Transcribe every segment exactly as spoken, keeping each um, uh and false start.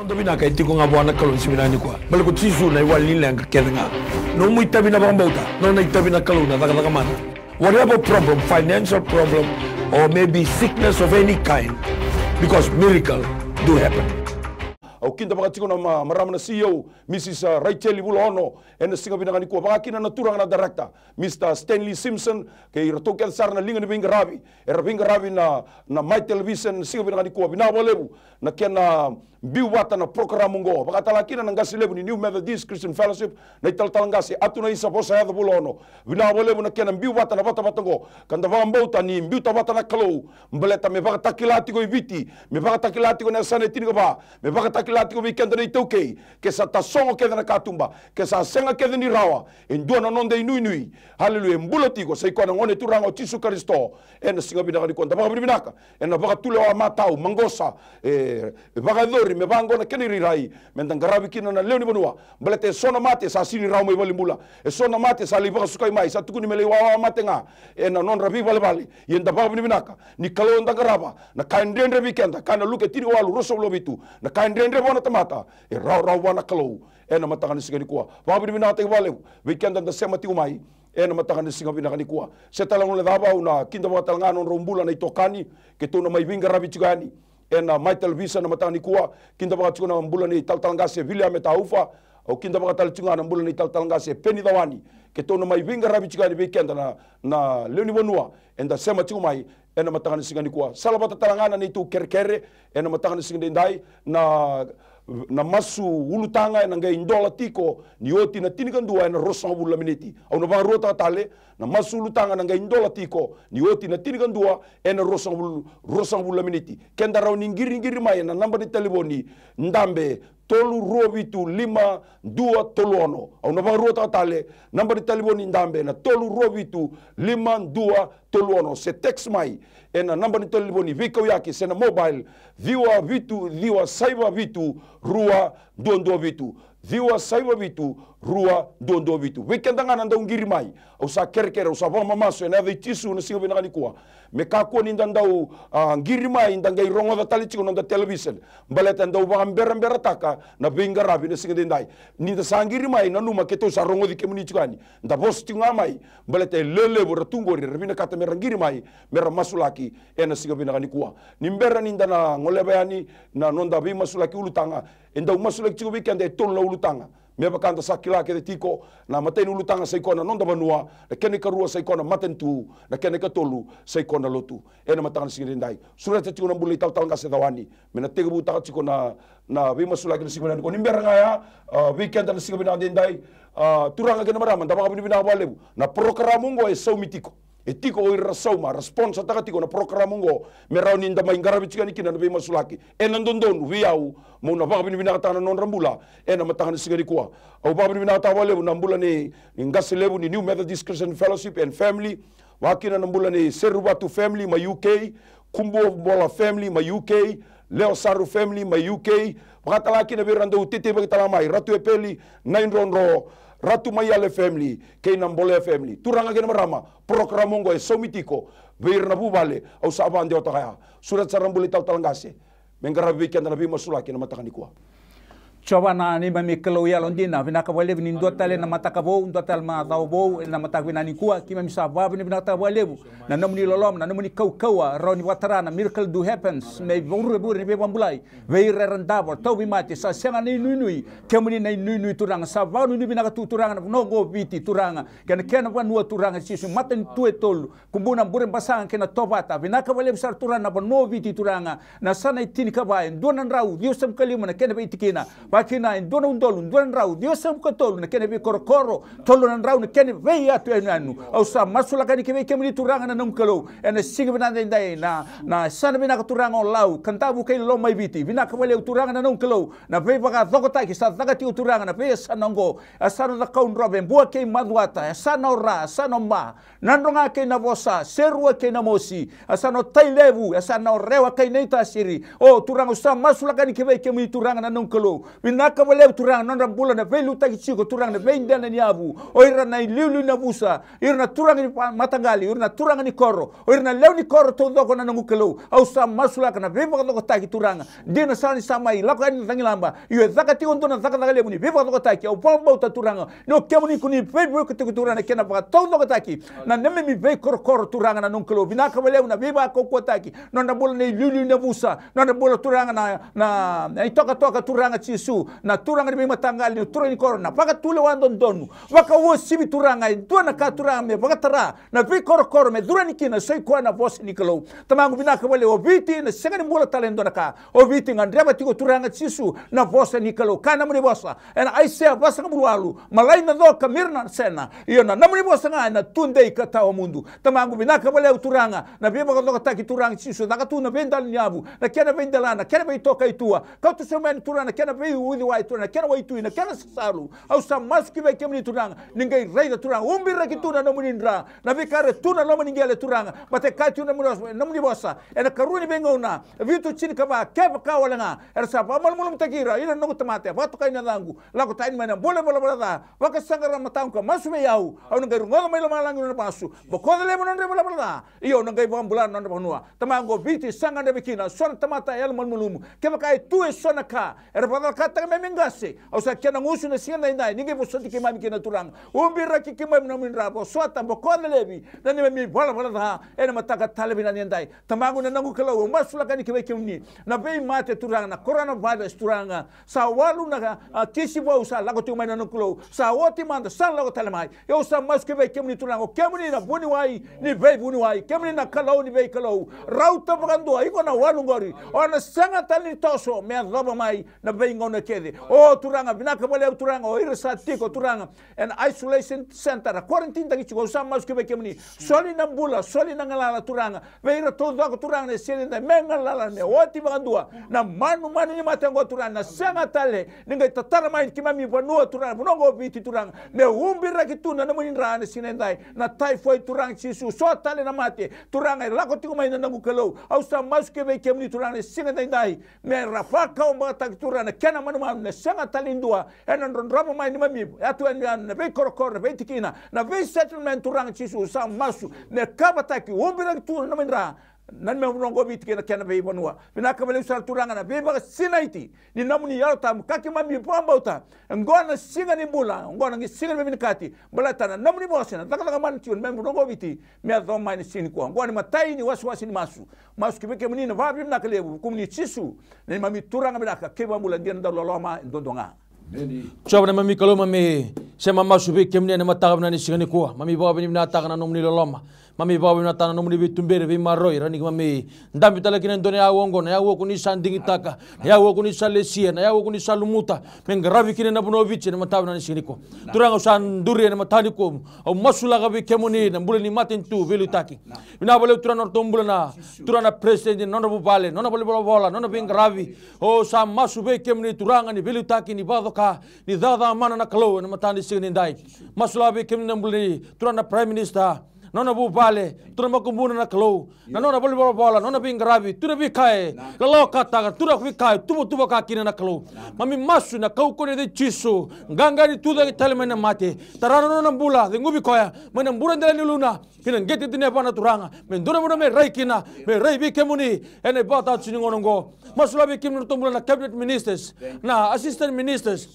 Noda vinaka e tiko ga vua na Kalou ni siga vinaka nikua. Baleta ko Jisu na iwali ni leqa kece ga. Nomu itavi na vakabauta, nona itavi na Kalou na cakacaka mana. Whatever problem, financial problem, or maybe sickness of any kind, because miracle do happen. Au kidavaka tiko na ma-, marama na C E O, Missus Rachel Vulaono, ena siga vinaka nikua. Vakakina na turaga na director, Mister Stanley Simpson, kei iratou kece sara na liga ni veiqaravi era veiqaravi na, na Mai Television, na siga vinaka nikua. Vinaka vakalevu na kena biu vata na porokaramu oqo. Vakatalega kina na qase levu ni New Methodist Christian Fellowship, na italatala qase Atunaisa Vosayaco Vulaono. Vinaka vakalevu na kena biu vata na vatavata oqo. Ka da vakabauta ni biuta vata na Kalou, baleta me vakatakila tiko i Viti, me vakatakila tiko na yasana e tinikava, me vakatakila tiko vei keda na iTaukei. Ke sa tasogo kece na katuba, ke sa sega kece ni rawa, e dua na noda inuinui. Haleluya, e bula tiko, sa i koya na Gone Turaga o Jisu Karisito. Ena siga vinaka nikua da vakavinavinaka ena vakatulewa matau, maqosa, e, e vakayacori me vaqo na kena irairai, me da qaravi kina na lewe ni vanua. Baleta e so na mate sa sega ni rawa mai valenibula, e so na mate sa lai vakasukai mai, sa tukuni me lai wawa mate ga ena nodra veivalevale. Ia da vakavinavinaka ni Kalou eda qarava. Na ka e dredre vei keda, kaya na Luke tinikawalu ruasagavulu ka vitu, na ka e dredre vua na tamata e rawarawa vua na Kalou. Ena mataka ni siga nikua, vakavinavinakataki vakalevu vei keda da sema tiko mai ena mataka ni siga vinaka nikua. Se tale gole cava, au na kidavaka tale ga na nodrau bula na itokani, keitou na mai veiqaravi tiko yani ena Mai Television na mataka nikua. Kidavaka tiko na bula ni talatala qase Viliame Taufa. Au kidavaka tale tiko ga na bula ni talatala qase Peni Cawani. Keitou na mai veiqaravi tiko yani vei keda na, na lewe ni vanua eda sema tiko mai ena mataka ni siga nikua. Salavata tale ga na neitou kerekere ena mataka ni siga daidai, na, na masu ulutaga ena qai dola tiko ni oti na tinikadua ena ruasagavulu na miniti. Au na vakaruataka tale, na masu ulutaga na qai dola tiko ni oti na tinikadua ena ruasagavulu, ruasagavulu na miniti. Keda rawa ni qiriqiri mai ena naba ni talevoni dabe, tolu rua vitu lima dua tolu ono. Au na vakaruataka tale, naba ni talevoni dabe na tolu rua vitu lima dua tolu ono. Se text mai ena naba ni talevoni veikauyaki se na mobile, ciwa vitu ciwa saiva vitu rua dua dua vitu. Ciwa saiva vitu rua dua dua vitu. Vei keda ga na dau qiri mai, au sa kerekere, au sa vakamamasu ena yaca i Jisu na siga vinaka nikua, me kakua ni da dau, a, qiri mai da qai rogoca tale tiko na noda television. Baleta e dau vakaberaberataka na veiqaravi na siga daidai. Ni da sa qiri mai, nanuma keitou sa rogoci kemuni tiko yani. Da vosa tiko ga mai, baleta e lelevu era tu qori era vinakata mera qiri mai, mera masulaki ena siga vinaka nikua. Ni bera ni da na goleva yani na noda veimasulaki ulutaga, e dau masulaki tiko vei keda e tolu na ulutaga. Me vaka da sa kila kece tiko, na imatai ni ulutaga sa i koya na noda vanua, na kena ikarua sa i koya na matanitu, na kena ikatolu sa i koya na lotu. Ena mataka ni siga daidai, sureta tiko na bula i talatala qase Cawani me na tekivutaka tiko na, na veimasulaki na siga vinaka nikua. Ni bera ga ya, a, vei keda na siga vinaka daidai, a, turaga kei na marama, da vakavinavinaka vakalevu. Na porokaramu oqo e saumi tiko. E tiko o ira ra sauma, ra sponsor-taka tiko na porokaramu oqo, me rawa ni da mai qaravi tiko yani kina na veimasulaki. Ena dodonu vei au meu na vakavinavinakataka na nodra bula ena mataka ni siga nikua. Au vakavinavinakataka vakalevu na bula ni, ni qase levu ni New Methodist Christian Fellowship and family, vakakina na bula ni Seruvatu family mai U K, Kubuabola family mai U K, Leosaru family mai U K, vakatalega kina vei ira dau teteivaki talega mai, Ratu Epeli, Naidrodro, Ratu Maiale family kei na Bolea family. Turaga kei na marama, porokaramu oqo e saumi tiko vei ira na vuvale. Au sa vakadewataka ya. Sureta sara na bula i talatala qase me qaravi vei keda na veimasulaki ena mataka nikua. Jiova na neimami Kalou yalodina, vinaka vakalevu ni dua tale na mataka vou, dua tale na macawa vou ena mataka vinaka nikua. Keimami sa vakavinavinakataka vakalevu na nomuni loloma, na nomuni kaukauwa, rawa ni vakatara na miracle do happens, me ivurevure ni veivakabulai vei ira era davo, tauvimate, sa sega na inuinui. Kemuni na inuinui Turaga, sa vakanuinui vinaka tu Turaga na vanua oqo o Viti Turaga, kei na kena vanua Turaga Jisu, matanitu e tolu, Kubuna, Burebasaga kei na Tovata. Vinaka vakalevu sara Turaga na vanua o Viti Turaga, na yasana e tinikava, e dua na drau ciwasagavulu ka lima na kena veitikina, vakakina e dua na udolu dua na drau ciwasagavulu ka tolu na kena veikorokoro, tolu na drau na kena veiyatuyanuyanu. Au sa masulaka yani ki vei kemuni Turaga na noqu Kalou ena siga vinaka daidai, na, na yasana vinaka Turaga o Lau, Kadavu kei Lomaiviti. Vinaka vakalevu Turaga na noqu Kalou na veivakacokotaki sa caka tiko Turaga na veiyasana oqo, yasana o Cakaudrove, Bua kei Macuata, yasana o Ra, yasana o Ba, Nadroga kei Navosa, Serua kei Namosi, yasana o Tailevu, yasana o Rewa kei Naitasiri. O Turaga, au sa masulaka yani ki vei kemuni Turaga na noqu Kalou, Vinaka vakalevu Turaga na nodra bula na veiliutaki tiko Turaga na veidela ni yavu. O ira na iliuliu ni yavusa, ira na turaga ni va-, mataqali, ira na turaga ni koro, o ira na lewe ni koro taucoko na noqu Kalou. Au sa masulaka na veivakacokotaki Turaga. Dina sara ni sa mai lako yani na cagilaba. Io e caka tiko dua na cakacaka levu ni veivakacokotaki. Au vakabauta Turaga ni o kemuni ko ni veivuke tiko Turaga na kena vakataucokotaki na neimami veikorokoro Turaga na noqu Kalou. Vinaka vakalevu na veivakaukauwataki. Nodra bula na iliuliu ni yavusa. Nodra bula Turaga na, na, na itokatoka Turaga Jisu. Na turaga ni veimataqali, na turaga ni koro, na vakatulewa dodonu. Vakauasivi Turaga, e dua na ka Turaga me vakatara na veikorokoro, me curu yani kina, sai koya na vosa ni Kalou. Tamaqu vinaka vakalevu, o Viti na sega ni bula tale e dua na ka. O Viti gadreva tiko Turaga Jisu na vosa ni Kalou. Kaya na nomuni vosa ena Aisea vasagavulu walu, malai na co ka mira na sena. Io na nomuni vosa ga ena tudei ka tawa mudu. Tamaqu vinaka vakalevu Turaga, na veivakacokotaki Turaga Jisu, caka tu na veidela ni yavu, na kena veidela, na kena veitokaitua. Kauta sobu mai Turaga na kena veiuciwai Turaga, na kena waitui, na kena sasalu. Au sa masu ki vei kemuni Turaga, ni qai raica Turaga, ubiraki tu na nomuni dra, na veika era tu na loma ni qele Turaga. Baleta e kaya tu na nomuni vosa, nomuni vosa, ena ikarua ni Veigauna vitu tinikava, kevaka wale ga era sa vakamalumalumutaki ira, ira na noqu tamata e vakatokai na yacaqu, lako tani mai na bula ivalavala ca, vakasaqara na mataqu ka masu vei au, au na qai rogoca mai lomalagi na nodra masu, bokoca levu na nodra ivalavala ca. Io, au na qai vakabula na nodra vanua. Tamaqu o Viti sa gadreva kina so na tamata yalomalumalumu. Kevaka e tu eso na ka era vakacalakataka me, me qase, au sa kena gusu na siga edaidai, ni qai vosoti keimami kina Turaga. Ubiraki keimami na nomuni dra, vosota, bokoca laivi na neimami ivalavala ca ena mataka tale vinaka ni edai. Tamaqu na noqu Kalou, au masulaka yani ki vei kemuni na veimate Turaga, na coronavirus Turaga. Sa walu na, a, kisi vou sa lako tiko mai na noqu Kalou. Sa oti mada, sa lako tale mai. Io au sa masu ki vei kemuni Turaga, o kemuni na vuniwai ni veivuniwai, kemuni na Kalou ni veikalou. Rauta vakadua iko na walu qori, o na sega tale ni toso me yacova mai na veigauna kece. O Turaga, vinaka vakalevu Turaga, o ira sa tiko Turaga ena isolation center, a quarantine taki tiko, au sa masu ki vei kemuni. Soli na bula, soli na galala Turaga vei ira taucoko Turaga na siga edaidai, me galala, me oti vakadua na manumanu ni mate oqo Turaga, na sega tale ni qai tatara mai na keimami vanua Turaga, vanua oqo o Viti Turaga, me ubiraki tu na nomuni dra na siga edaidai. Na typhoid Turaga Jisu, so tale na mate Turaga e lako tiko mai na noqu Kalou. Au sa masu ki vei kemuni Turaga na siga edaidai, me ra vakawabakataki Turaga na kena manumanu, na sega tale ni dua ena drodrova mai neimami yatu yani na veikorokoro, na veitikina, na veisettlement Turaga Jisu, sa masu me kavataki, ubiraki tu na nomuni dra na neimami vanua oqo o Viti kei na kena veivanua. Vinaka vakalevu sara Turaga na veivakasinaiti ni nomuni Yalo Tabu ka keimami vakabauta. Oqo na siga ni bula, oqo na siga ni veivinakati, baleta na nomuni vosa ena cakacaka mana tiko na neimami vanua oqo o Viti, me yacova mai na siga nikua. Oqo na imatai ni wasewase ni masu. Masu ki vei kemuni na vakavinavinaka levu, vukumuni Jisu na neimami Turaga vinaka kei vakabula, dina dau loloma e duadua ga. Jiova na neimami Kalou, mami se mamasu vei kemuni ena mataka vinaka ni siga nikua. Mami vakavinavinakataka na nomuni loloma. Mami vakavinavinakataka na nomuni veituberi, veimaroroi, rawa ni keimami dabe tale kina e dua na aua oqo, na aua ko ni sa digitaka, na aua ko ni sa lesia, na aua ko ni sa lumuta me qaravi kina na vanua o Viti ena mataka vinaka ni siga nikua. Turaga, au sa duri ena mataka nikua, au masulaka vei kemuni na bula ni matanitu veiliutaki. Vinaka vakalevu Turaga na nodratou bula na, Turaga na president, na nona vuvale, nona valenivolavola, nona veiqaravi. Au sa masu vei kemuni Turaga ni veiliutaki, ni vakacoka, ni cakacaka mana na Kalou ena mataka ni siga nidai. Masulaka vei kemuni na bula ni Turaga na Prime Minister, na nona vuvale, Turaga na makubuna na Kalou, na nona valenivolavola, nona veiqaravi, tu na veika e lalawakataka, tu na veika e tuvatuva ka kina na Kalou. Mami masu ena kaukauwa ni yaca i Jisu, qaqa ni tucake tale mai na mate, tara na nona bula, ceguvi koya mai na bula dela ni uluna ki na qete dina e va na Turaga, me dua na vanua me rai kina, me rai vei kemuni ena ivakataotioti ni gauna oqo. Masulaka vei kemuni na nodratou bula na cabinet ministers, na assistant ministers,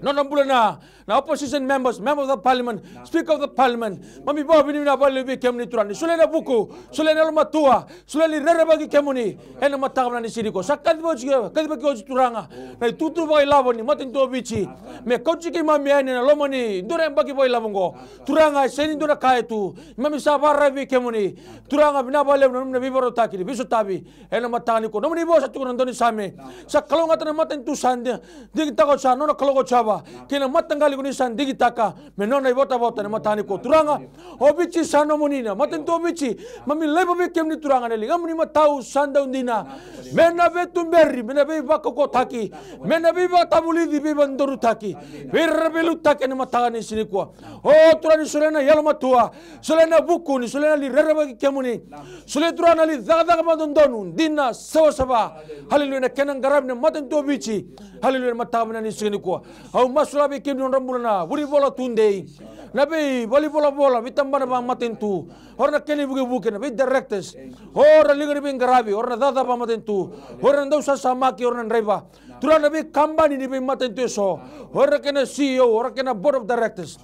nodra bula na, na opposition members, member of the parliament, speaker of the parliament. Mami vakavinavinaka vakalevu vei kemuni Turaga ni solia na vuku, solia na yalomatua, solia ni rerevaki kemuni ena mataka vinaka ni siga nikua. Sa kacivaki oti, kacivaki oti Turaga na itutu vakailavo ni matanitu o Viti, me kauti keimami yani ena loma ni dua na yabaki vakailavo oqo. Turaga, e sega ni dua na ka e tu, mami sa vakararavi vei kemuni. Turaga, vinaka vakalevu na nomuni veivakarautaki ni veisotavi ena mataka nikua. Nomuni vosa tiko na daunisame, sa kalougata na matanitu sa di-, digitaka oti, sa nona kaloko o Jiova, kei na mataqali ko ni sa digitaka me nona ivotavota ena mataka nikua. Turaga, o Viti sa nomuni, na matanitu o Viti, mami laiva vei kemuni Turaga, na ligamuni matau sa dau dina, me na veituberi, me na veivakaukauwataki, me na veivakatavulici, veivakadodonutaki, veiraraviliutaki ena mataka ni siga nikua. O Turaga, ni solia na yalomatua, solia na vuku, ni solia na yali rerevaki kemuni. Solia, Turaga, na yali cakacaka vakadodonu, dina, savasava. Haleluya, na kena qaravi na matanitu o Viti. Haleluya, na mataka vinaka ni siga nikua. Au masulaka vei kemuni, nodra bula na vunivola tudei, na veivalenivolavola, veitabana vakamatanitu, o ira na kena ivukevuke, na vei directors, o ira na liga ni veiqaravi, o ira na cakacaka vakamatanitu, o ira na dausasamaki, o ira na draiva. Turaga, na veikabani ni veimatanitu eso, o ira na kena C E O, o ira na kena board of directors.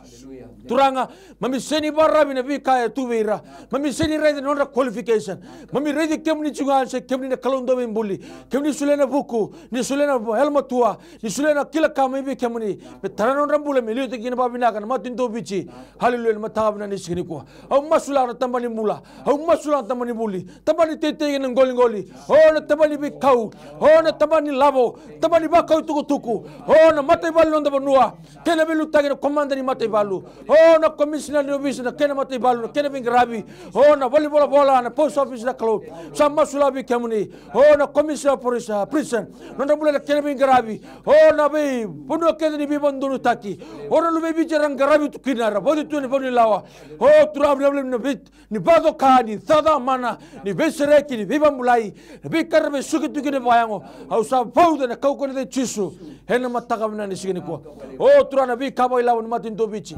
Turaga, mami sega ni vakararavi na veika e tu vei ira. Mami sega ni raica na nodra qualification. Mami raici kemuni tiko ga, se kemuni na Kalou dauveibuli. Kemuni solia na vuku, ni solia na yalomatua, ni solia na kila ka mai vei kemuni, me tara na nodra bula, me liutaki kina vakavinaka na matanitu o Viti. Haleluya, na mataka vinaka ni siga nikua. Au masulaka na tabana ni bula. Au masulaka na tabana ni vuli, tabana ni teitei kei na qoliqoli. O na tabana ni veikau, o na tabana ni lavo, tabana ni vakau tukutuku, o na mataivalu ni noda vanua, kei na veiliutaki, na komada ni mataivalu, o na komisina ni ovisa, na kena mataivalu, na kena veiqaravi, o na valenivolavola, na post office, na Kalou. Sa masulaka vei kemuni, o na komisina o prison, nodra bula, na kena veiqaravi, o na veivanua kece ni veivakadodonutaki, o na luve i Viti era qaravi tu kina, era vauci tu ena vanua ni lawa. O Turaga, vinaka vakalevu na vei ni vakacoka, ni cakacaka mana, ni veisereki, ni veivakabulai, na veika era vesuki tu kina vakayago. Au sa vauca ena kaukauwa ni yaca i Jisu ena mataka vinaka ni siga nikua. O Turaga, na veika vakailavo ni matanitu o Viti.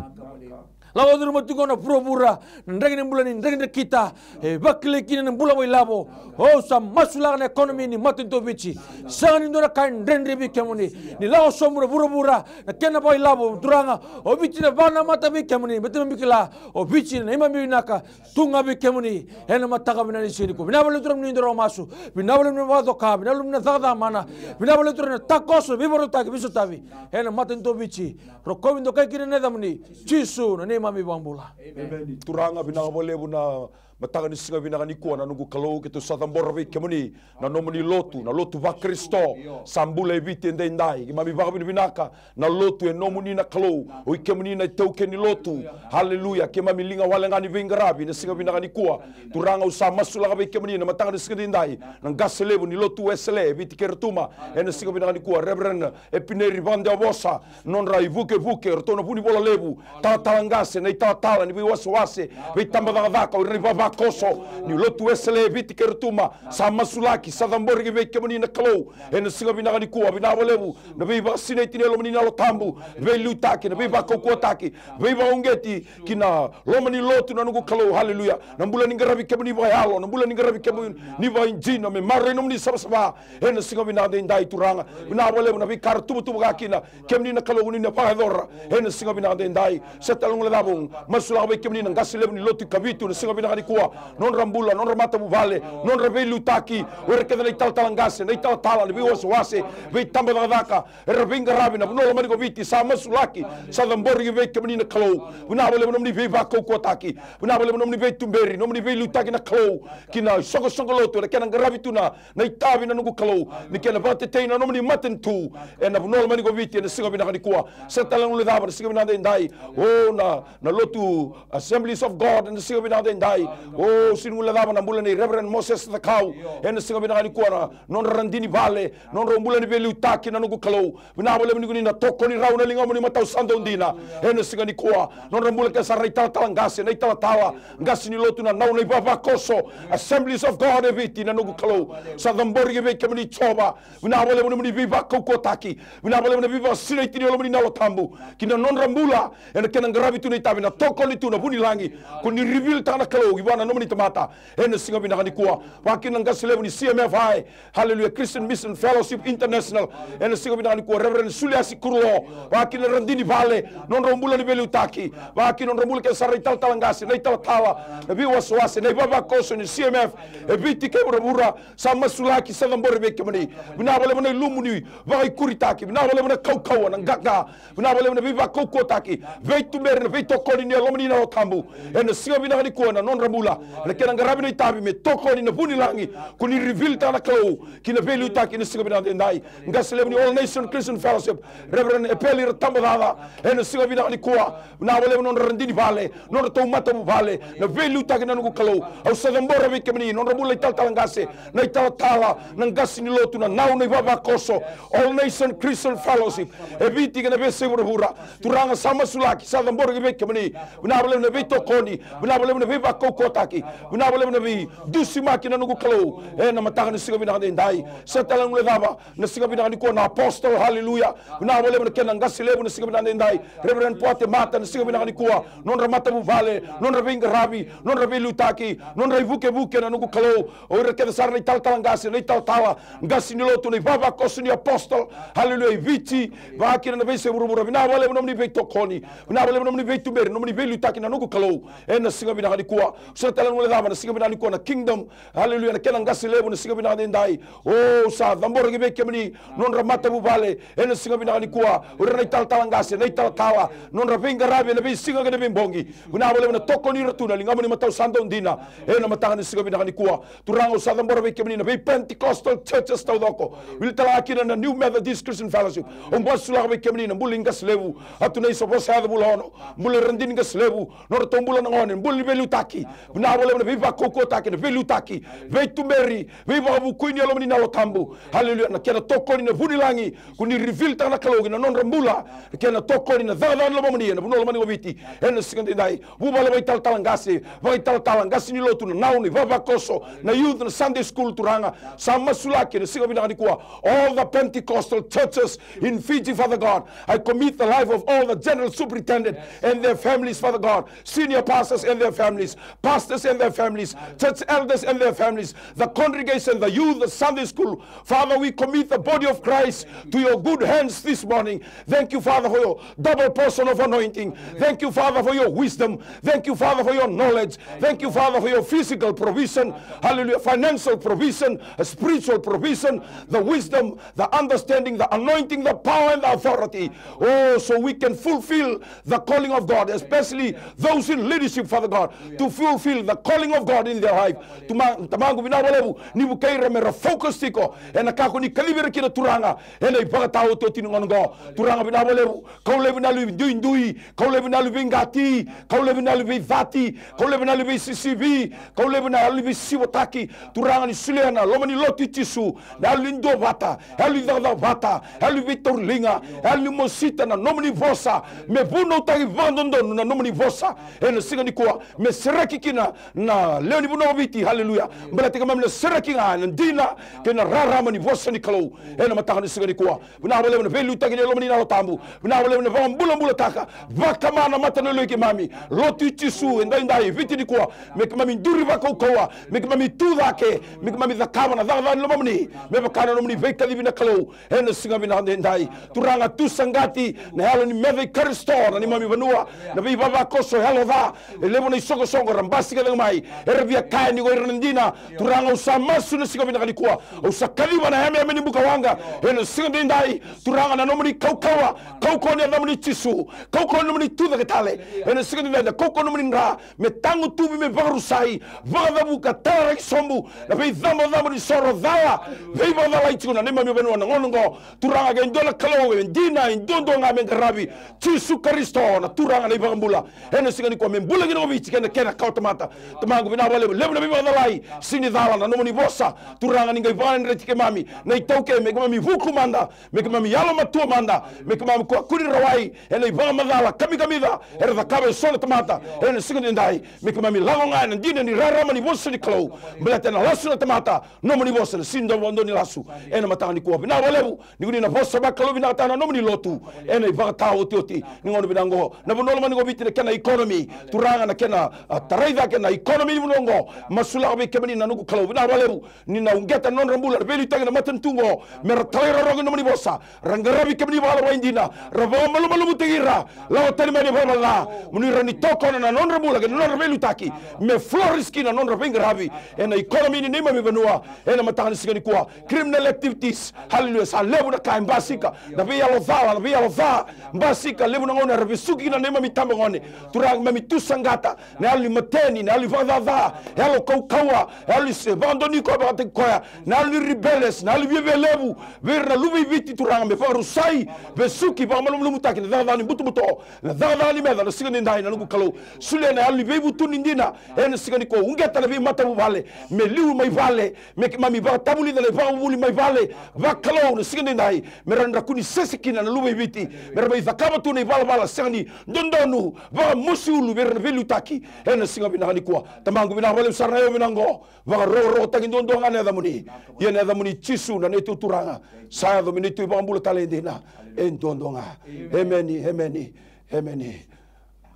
Lako curuma tiko na vuravura, na draki ni bula ni draki drakita, e vakilai kina na bula vakailavo. Au sa masulaka na economy ni matanitu o Viti. Sega ni dua na ka e dredre vei kemuni. Ni lako sobu na vuravura, na kena vakailavo, Turaga, o Viti na vakanamata vei kemuni, me teimami kila o Viti na neimami vinaka tu ga vei kemuni ena mataka vinaka ni siga nikua. Vinaka vakalevu, Turaga, na nomuni dau masu. Vinaka vakalevu na vakacoka, vinaka vakalevu na cakacaka mana. Vinaka vakalevu, Turaga, na takoso, veivakarautaki, veisotavi ena matanitu o Viti. Rokovi, dokai kina na yacamuni, Jisu na neimami iVakabula. Emeni. Turaga, vinaka vakalevu na mataka ni siga vinaka nikua, na noqu Kalou, keitou sa cabora vei kemuni na nomuni lotu, na lotu vaKarisito sa bula e Viti edaidai. Keimami vakavinavinaka na lotu e nomuni, na Kalou, o i kemuni na itaukei ni lotu. Haleluya. Keimami liga wale ga ni veiqaravi ena siga vinaka nikua. Turaga, au sa masulaka vei kemuni na mataka ni siga edaidai na qase levu ni lotu Wesele e Viti kei Rotuma ena siga vinaka nikua, Reverend Epineri Vakadewavosa, nodra ivukevuke, o ratou na vunivola levu, talatala qase, na italatala ni veiwasewase, veitabacakacaka, o ira na ivavakoso ni lotu Wesele e Viti kei Rotuma. Sa masulaki, sa cabori ki vei kemuni, na Kalou, ena siga vinaka nikua. Vinaka vakalevu na veivakasinaiti ni Yalomuni na Yalo Tabu, veiliutaki, na veivakaukauwataki, veivakauqeti ki na loma ni lotu, na noqu Kalou. Haleluya. Na bula ni qaravi kemuni vakayalo, na bula ni qaravi kemuni vakaidina, me maroroi nomuni savasava ena siga vinaka edaidai, Turaga. Vinaka vakalevu na veika ra tuvatuva ga kina, kemuni na Kalou, ni na vakayacora ena siga vinaka edaidai. Sa tale na guilecava, masulaka vei kemuni na qase levu ni lotu i Kavitu ena siga vinaka nikua, nodra bula, nodra matavuvale, nodra veiliutaki, o ira kece na italatala qase, na italatala ni veiwasewase, veitabacakacaka, era veiqaravi ena vanua lomani ko Viti. Sa masulaki, sa cabori ki vei kemuni, na Kalou. Vinaka vakalevu na nomuni veivakaukauwataki, vinaka vakalevu na nomuni veituberi, nomuni veiliutaki, na Kalou, ki na isoqosoqo lotu ena kena qaravi tu na na itavi, na noqu Kalou, ni kena vakatetei na nomuni matanitu ena vanua lomani ko Viti ena siga vinaka nikua. Sa tale na guilecava na siga vinaka edaidai, o na, na lotu Assemblies of God ena siga vinaka edaidai. O sega ni guilecava na bula nei Reverend Moses Cakau ena siga vinaka nikua, na nodra radini vale, nodra bula ni veiliutaki, na noqu Kalou. Vinaka vakalevu ni ko ni na tokoni rau na ligamuni matau sa dau dina ena siga nikua. Nodra bula kece sara na italatala qase, na italatala qase ni lotu, na nau, na ivavakoso, Assemblies of God e Viti, na noqu Kalou. Sa cabori ki vei kemuni, Jiova. Vinaka vakalevu na nomuni veivakaukauwataki, vinaka vakalevu na veivakasinaiti ni Yalomuni na Yalo Tabu ki na nodra bula ena kena qaravi tu na itavi, na tokoni tu na vunilagi. Ko ni reveal-taka, na Kalou, ki vua na nomuni tamata ena siga vinaka nikua. Vakakina na qase levu ni C M F I, Hallelujah, Christian Mission Fellowship International, ena siga vinaka nikua, Reverend Suliasi Kurulo, vakakina na radini vale, nodrau bula ni veiliutaki, vakakina nodrau bula kece sara na italatala qase, na italatala, na veiwasewase, na ivavakoso ni C M F e Viti kei vuravura. Sa masulaki, sa cabori vei kemuni. Vinaka vakalevu na ilumu ni vakaikuritaki, vinaka vakalevu na kaukauwa, na qaqa, vinaka vakalevu na veivakaukauwataki, veituberi, na veitokoni ni Yalomuni na Yalo Tabu. Ena siga vinaka nikua, na nodra bula ena kena qaravi na itavi me tokoni na vunilagi, ko ni reveal-taka na Kalou ki na veiliutaki ena siga vinaka edaidai. Qase levu ni All Nation Christian Fellowship, Reverend Epeli Ratabacaca, ena siga vinaka nikua, vinaka vakalevu na nodra radini vale, nodratou matavuvale, na veiliutaki na noqu Kalou. Au sa cabora vei kemuni, nodra bula na italatala qase, na italatala, na qase ni lotu, na nau, na ivavakoso, All Nation Christian Fellowship e Viti kei na veiyasai vuravura. Turaga sa masulaki, sa cabora ki vei kemuni. Vinaka vakalevu na veitokoni, vinaka vakalevu na veivakaukauwataki, vinaka vakalevu na veidusimaki na noqu Kalou. Ena mataka ni siga vinaka edaidai, sa tale na guilecava na siga vinaka nikua na apostle, haleluya. Vinaka vakalevu na kena qase levu na siga vinaka edaidai, Reverend Poate Mata, na siga vinaka nikua, nodra matavuvale, nodra veiqaravi, nodra veiliutaki, nodra ivukevuke na noqu Kalou. O ira kece sara na italatala qase, na italatala qase ni lotu, na ivavakoso ni apostle, haleluya, i Viti, vakakina na veiyasai vuravura. Vinaka vakalevu nomuni veitokoni, vinaka vakalevu nomuni veituberi, nomuni veiliutaki na noqu Kalou. Ena siga vinaka nikua, sa tale na guilecava na siga vinaka nikua na Kingdom, haleluya, na kena qase levu na siga vinaka edaidai. O, sa cabora ki vei kemuni, nodra matavuvale, ena siga vinaka nikua, o ira na italatala qase, na italatala, nodra veiqaravi ena veisiga kei na veibogi. Vinaka vakalevu na tokoni ira tu na ligamuni matau sa dau dina. Ena mataka ni siga vinaka nikua, Turaga au sa cabora vei kemuni na vei Pentecostal churches taucoko. Wili tale ga kina na New Methodist Christian Fellowship. Au masulaka vei kemuni na bula ni qase levu, Atunei sa vosa yaco vula ono, bula ni radini qase levu, nodratou bula na gone, bula ni veiliutaki. Vinaka vakalevu na veivakaukauwataki, na veiliutaki, veituberi, veivakavukui ni yalomuni na Yalo Tabu. Haleluya, na kena tokoni na vunilagi, ko ni reveal-taka na Kalou ki na nodra bula, kena tokoni na cakacaka ni lomamuni ena vanua lomani ko Viti. Ena siga edaidai, vuvale vakaitalatala qase, vakaitalatala qase ni lotu, na nau, na ivavakoso, na youth, na Sunday school, Turaga sa masulaki ena siga vinaka nikua. All the Pentecostal churches in Fiji, Father God, I commit the life of all the general superintendent and their families, Father God, senior pastors and their families, pastors and their families, church elders and their families, the congregation, the youth, the Sunday school. Father, we commit the body of Christ to your good hands this morning. Thank you, Father, for your double portion of anointing. Thank you, Father, for your wisdom. Thank you, Father, for your knowledge. Thank you, Father, for your physical provision. Hallelujah. Financial provision, uh, spiritual provision, the wisdom, the understanding, the anointing, the power, and the authority. Oh, so we can fulfill the calling of God, especially those in leadership, Father God, to fulfill the calling of God in their life. Tuma-, Tamaqu, vinaka vakalevu ni vukei ira me ra focus tiko ena ka ko ni kacivi ira kina, Turaga, ena ivakataotioti ni gauna oqo. Turaga, vinaka vakalevu, kau laivi na yalo ni duidui, kau laivi na yalo ni veiqati, kau laivi na yalo ni veicati, kau laivi na yalo ni veisisivi, kau laivi na yalo ni veisisivotaki. Turaga, ni solia na loma ni lotu i Jisu na yalo ni duavata, yalo ni cakacaka vata, yalo ni veitauriliga, yalo ni mosita na nomuni vosa, me vunautaki vakadodonu na nomuni vosa ena siga nikua, me sereki kina na lewe ni vanua o Viti. Haleluya. Baleta keimami na sereki ga ena dina kei na rarama ni vosa ni Kalou ena mataka ni siga nikua. Vinaka vakalevu na veiliutaki ni lomani na Yalo Tabu. Vinaka vakalevu na vakabulabulataka, vakama na matanilotu i keimami. Lotu i Jisu edaidai e Viti nikua, me keimami duri vakaukauwa, me keimami tu cake, me keimami cakava na cakacaka ni lomamuni me vaka na nomuni veikacivi na Kalou ena siga vinaka edaidai. Turaga, tu saqati na yalo ni meca i Karisito na neimami vanua, na veivavakoso, yalo ca, e levu na isoqosoqo era basika cake mai, era via kaya ni ko ira na dina. Turaga, au sa masu na siga vinaka nikua, au sa kaciva na yameyame ni bukawaqa ena siga edaidai. Turaga, na nomuni kaukauwa, kaukauwa ni yacamuni Jisu, kaukauwa ni nomuni tucake tale ena siga edaidai, na kaukauwa ni nomuni dra me tagutuvi, me vakarusai, vakacavuka, talaraki sobu na veicabocabo ni soro cala, veivakacalai tiko na neimami vanua na gauna oqo. Turaga, ke dua na Kalou e dina, e duadua ga me qaravi, Jisu Karisito na Turaga na iVakabula. Ena siga nikua me bula kina o Viti kei na kena kawatamata. Tamaqu, vinaka vakalevu, levu na veivakacalai, sega ni cala na nomuni vosa. Turaga, ni qai vakadreti keimami na iTaukei, me keimami vuku mada, me keimami yalomatua mada, me keimami kakua ni rawai ena ivakamacala kamikamica era cakava eso na tamata ena siga edaidai. Me keimami lako ga ena dina ni rarama ni vosa ni Kalou, baleta ena lasu na tamata, nomuni vosa na sega ni dua vakadua ni lasu ena mataka nikua. Vinaka vakalevu ni ko ni na vosa vakalovinakataka na nomuni lotu ena ivakataotioti ni gauna vinaka oqo. Na vanua lomani ko Viti, na kena economy, Turaga, na kena, a, tarai cake na economy ni vanua oqo. Masulaka vei kemuni na noqu Kalou, vinaka vakalevu ni na uqeta na nodra bula na veiliutaki na matanitu oqo, me ra talairawarawa ki na nomuni vosa, ra qaravi kemuni vakalawa dina, ra vakamalumalumutaki ira, lako tani mai na ivalavala ca, mo ni rawa ni tokona na nodra bula kei na nodra veiliutaki, me flourish kina na nodra veiqaravi ena economy ni neimami vanua ena mataka ni siga nikua. Criminal activities, haleluya, sa levu na ka e basika, na veiyalo cala, na veiyalo ca, basika, levu na gauna era vesuki kina na neimami tabagone. Turaga, keimami tu saqata na yalo ni mate, na yalo ni vakacaca, yalo kaukauwa, yalo ni se vakadonui koya vakataki koya, na yalo ni rebellious, na yalo ni viavialevu vei ira na luve i Viti, Turaga, me vakarusai, vesuki, vakamalumalumutaki na cakacaka ni butobuto, na cakacaka ni meca ena siga nidai, na noqu Kalou. Solia na yalo ni veivutuni dina ena siga nikua. Uqeta na veimatavuvale me liu mai vale, me keimami vakatavulica na ivakavuvuli mai vale, vakalou, na siga nidai, me ra na kua ni sese kina na luve i Viti, me ra mai cakava tu na ivalavala sega ni dodonu, vakamosi ulu vei ira na veiliutaki ena siga vinaka nikua. Tamaqu, vinaka vakalevu sara na yakavi vinaka oqo. Vakarokorokotaki duadua ga na yacamuni. Ia na yacamuni Jisu na neitou Turaga, sa yaco me neitou iVakabula talei dina e duadua ga. Emeni, emeni, emeni.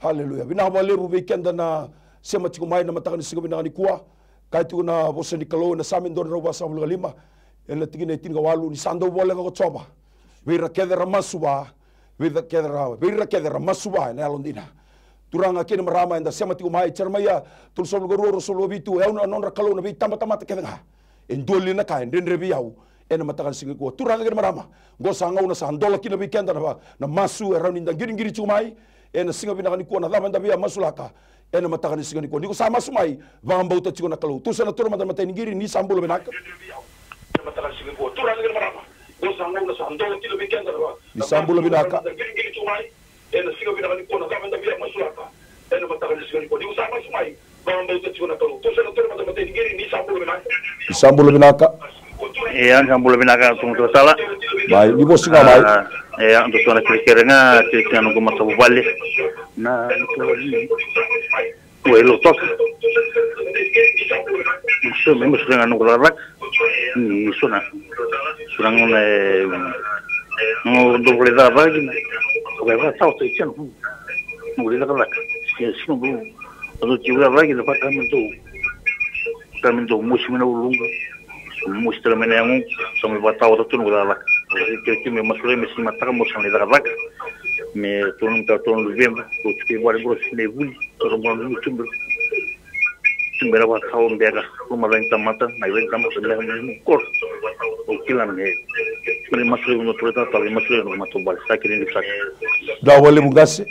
Aleluya. Vinaka vakalevu vei keda na sema tiko mai na mataka ni siga vinaka nikua. Kaya tiko na vosa ni Kalou ena Same dua na drau vasagavulu ka lima, ena tikina e tinikawalu: Ni sa dau voleka ko Jiova vei ira kece era masu vua, vei ira kece era, vei ira kece era masu vua ena yalodina. Turaga kei na marama, eda sema tiko mai Jeremaia tolusagavulu ka rua, ruasagavulu ka vitu: E au na nodra Kalou na veitabatamata kece ga. E dua li na ka e dredre vei au ena mataka ni siga nikua? Turaga kei na marama, oqo sa gauna sa dola kina vei keda na va-, na masu e rawa ni da qiriqiri tiko mai ena siga vinaka nikua. Na cava eda via masulaka ena mataka ni siga nikua? Ni ko sa masu mai, vakabauta tiko na Kalou. Tou sa na taura mada na imatai ni qiri: Ni sa bula vinaka. Ni sa bula vinaka. Ni sa bula vinaka. Ia, ni sa bula vinaka, turaga. Mai, ni vosa ga mai. Ah, ia, dou sa na kerekere ga, kerekere ga noqu matavuvale. Na, na, na, Oi, Lautoka. So, me masulaka ga noqu cakacaka. Ni so na, so na gauna e, noqu dau lai cakacaka kina. Au qai vakataotaki kina noqu lai cakacaka. Ia, so noqu, au dau tiko cakacaka kina, vaka me dau, vaka me dau mosi mai na uluqu. Mosi tale mai na yagoqu, sa mai vakataotaka tu noqu cakacaka. Au kerekere me masulaki me sega ni mataka mo sa lai cakacaka. Me tolu na, me tolu na Noveba, au tiko i vale qo, sa na vuli. Toro mo na YouTube. Tubera vakawa beka, loma cagi tamata, na ivei tamata beka, me koro. O kila me, me masuri no tore tata, me masuri no mato bale, sa kiri ni saka. Da wale bugase.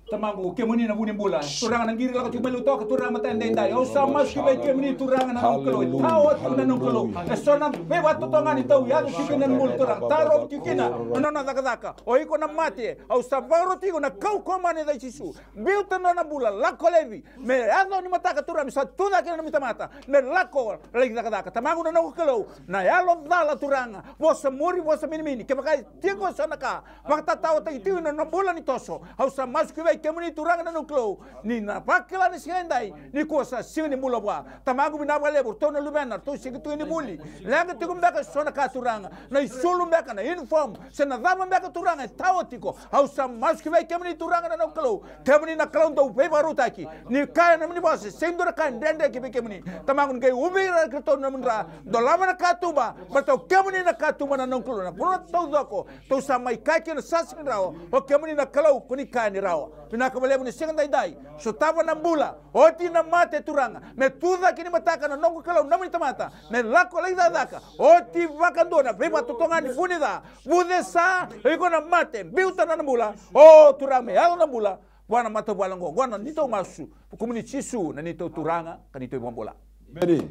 Tamaqu, kemuni na vu ni bula. Turaga, na qiri lako tiko mai Lautoka, Turaga, matai daidai. Au sa masu ki vei kemuni, Turaga, na noqu Kalou. Hallelujah. Tao oti na noqu Kalou. Hallelujah. E so na veivakatotogani tau yaco tiko kina na bula, Turaga. Tarova tiko kina na nona cakacaka. O iko na mate, au sa vakaroti iko na kaukauwa ni yaca i Jisu. Biuta na nona bula, lako laivi. Me yaco ni mataka, Turaga, me sa tucake na nomuni tamata, me lako lai cakacaka. Tamaqu na noqu Kalou, na yalo cala, Turaga, vosa muri, vosa minimini. Kevaka e tiko eso na ka vakatatawataki tiko ena nona bula ni toso, au sa masu ki vei kemuni, Turaga na noqu Kalou, ni na vakila ni siga edai ni ko sa siga ni bula vua. Tamaqu, vinaka vakalevu, ratou na luvena, ratou sega tu ni vuli. Leqa tiko beka eso na ka, Turaga, na isulu beka, na uniform, se na cava beka, Turaga, e tawa tiko. Au sa masu ki vei kemuni, Turaga na noqu Kalou. Kemuni na Kalou dau veivakarautaki. Ni kaya na nomuni vosa, sega ni dua na ka e dredre ki vei kemuni. Tamaqu, ni qai ubi ira kiratou na nomuni dra. Dolava na katuba, baleta o kemuni na katuba na noqu Kalou. Na vanua taucoko tou sa mai kaya kina sa sega ni rawa, o kemuni na Kalou ko ni kaya ni rawa. Vinaka vakalevu ni siga daidai. Sotava na bula, oti na mate, Turaga. Me tucake ni mataka na noqu Kalou na nomuni tamata, me lako lai cakacaka. Oti vakadua na veivakatotogani, vu ni ca. Vucesa, iko na mate, biuta na nona bula. O Turaga, me yaco na bula vua na matavuvale oqo. Oqo na neitou masu, vukumuni Jisu na neitou Turaga ka neitou iVakabula. Emeni.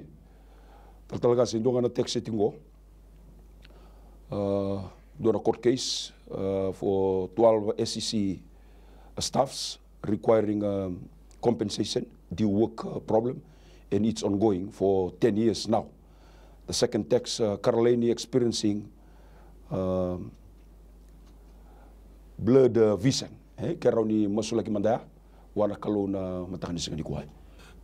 Talatala Qase, e dua ga na text e tiko qo. Uh, dua na court case, uh, for twelve S E C staffs requiring, um, compensation due work, uh, problem, and it's ongoing for ten years now. The second text, uh, Karalaini experiencing, um, blurred, uh, vision. E, ke rawa ni masulaki mada ya vua na Kalou na mataka ni siga nikua.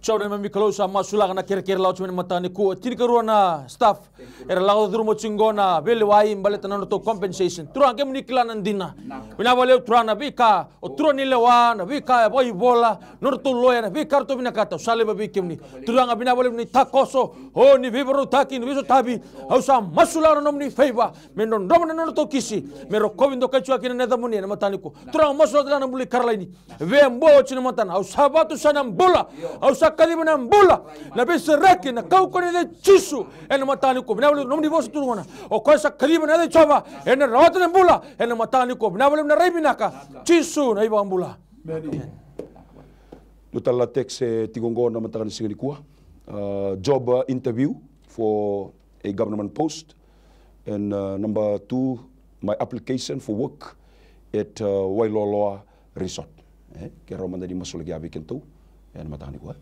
Jiova na neimami Kalou, sa masulaka na kerekere lawa tiko mai na mataka nikua. Tinikarua na staff era lako curuma tiko qo na veilewai baleta na nodratou compensation. Turaga, kemuni kila na dina. Vinaka vakalevu, Turaga, na veika o turaga ni lewa, na veika e vakaivola, nodratou loya, na veika ratou vinakata, au sa laiva vei kemuni. Turaga, vinaka vakalevu ni takoso, o ni veivakarautaki, ni veisotavi. Au sa masulaka na nomuni favor me drodroma na nodratou kisi, me rokovi dokai tiko kina na yacamuni ena mataka nikua. Turaga, masulaka tale ga na bula i Karalaini. Via bua oti na matana. Au sa vatu sa na bula. Au sa kaciva na bula. Na veisereki, na kaukauwa ni yaca i Jisu ena mataka nikua. Vinaka vakalevu na nomuni vosa, Turaga. O koya sa kaciva na yaca i Jiova ena rawata na bula ena mataka nikua. Vinaka vakalevu na rai vinaka. Jisu na iVakabula. Emeni. Dua tale na text e tiko qo na mataka ni siga nikua. Uh, job, uh, interview for a government post. And, uh, number two, my application for work at, uh, Wailoloa Resort. E, kerea mada ni masulaki vei kedatou ena mataka nikua.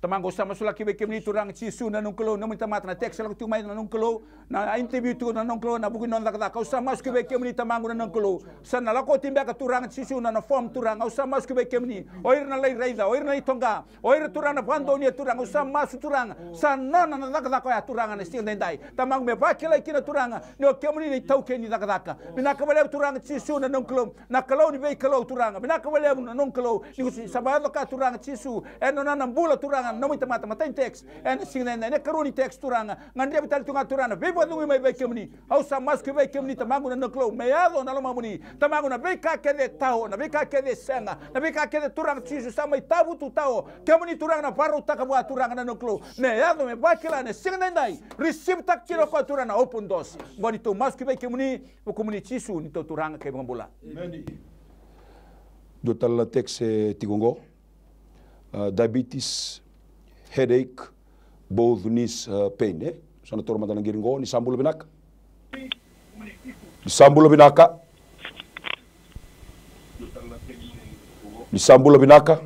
Tamaqu, au sa masulaki vei kemuni Turaga Jisu na noqu Kalou, nomuni tamata na text e lako tiko mai na noqu Kalou, na interview tiko na noqu Kalou, na vuku ni nona cakacaka. Au sa masulaki vei kemuni Tamaqu na noqu Kalou. Sa na lako oti beka Turaga Jisu na, na form Turaga. Au sa masulaki vei kemuni. O ira na lai raica, o ira na lai toqa, o ira Turaga na vakadonuya Turaga. Au sa masu Turaga. Sa nona na cakacaka oya Turaga na siga daidai. Tamaqu, me vakilai kina Turaga ni o kemuni na itaukei ni cakacaka. Vinaka vakalevu Turaga Jisu na noqu Kalou. Na Kalou ni veikalou Turaga. Vinaka vakalevu na noqu Kalou. Ni ko sa vakayaco ka Turaga Jisu. Ena nona na bula Turaga na nomuni tamata, matai ni text. Ena siga daidai, na ikarua ni text Turaga. Gadrevi tale tu ga Turaga na veivakacegui mai vei kemuni. Au sa masulaki vei kemuni Tamaqu na noqu Kalou. Me yaco na lomamuni. Tamaqu, na veika kece e tao, na veika kece e sega, na veika kece Turaga Jisu sa mai tavutu tao. Kemuni Turaga na vakarautaka vua Turaga na noqu Kalou. Me yaco, me vakila ena siga daidai. Receive-taka kina o koya Turaga na open doors. Qo ni tou masulaki vei kemuni, vukumuni Jisu ni tou Turaga kei Vakabula. Emeni. Dua tale na text e tiko qo. Uh, diabetes, headache, both knees, uh, pain, e? Sa na taura mada na qiri qo, ni sa bula vinaka. Ni sa bula vinaka. Ni sa bula vinaka.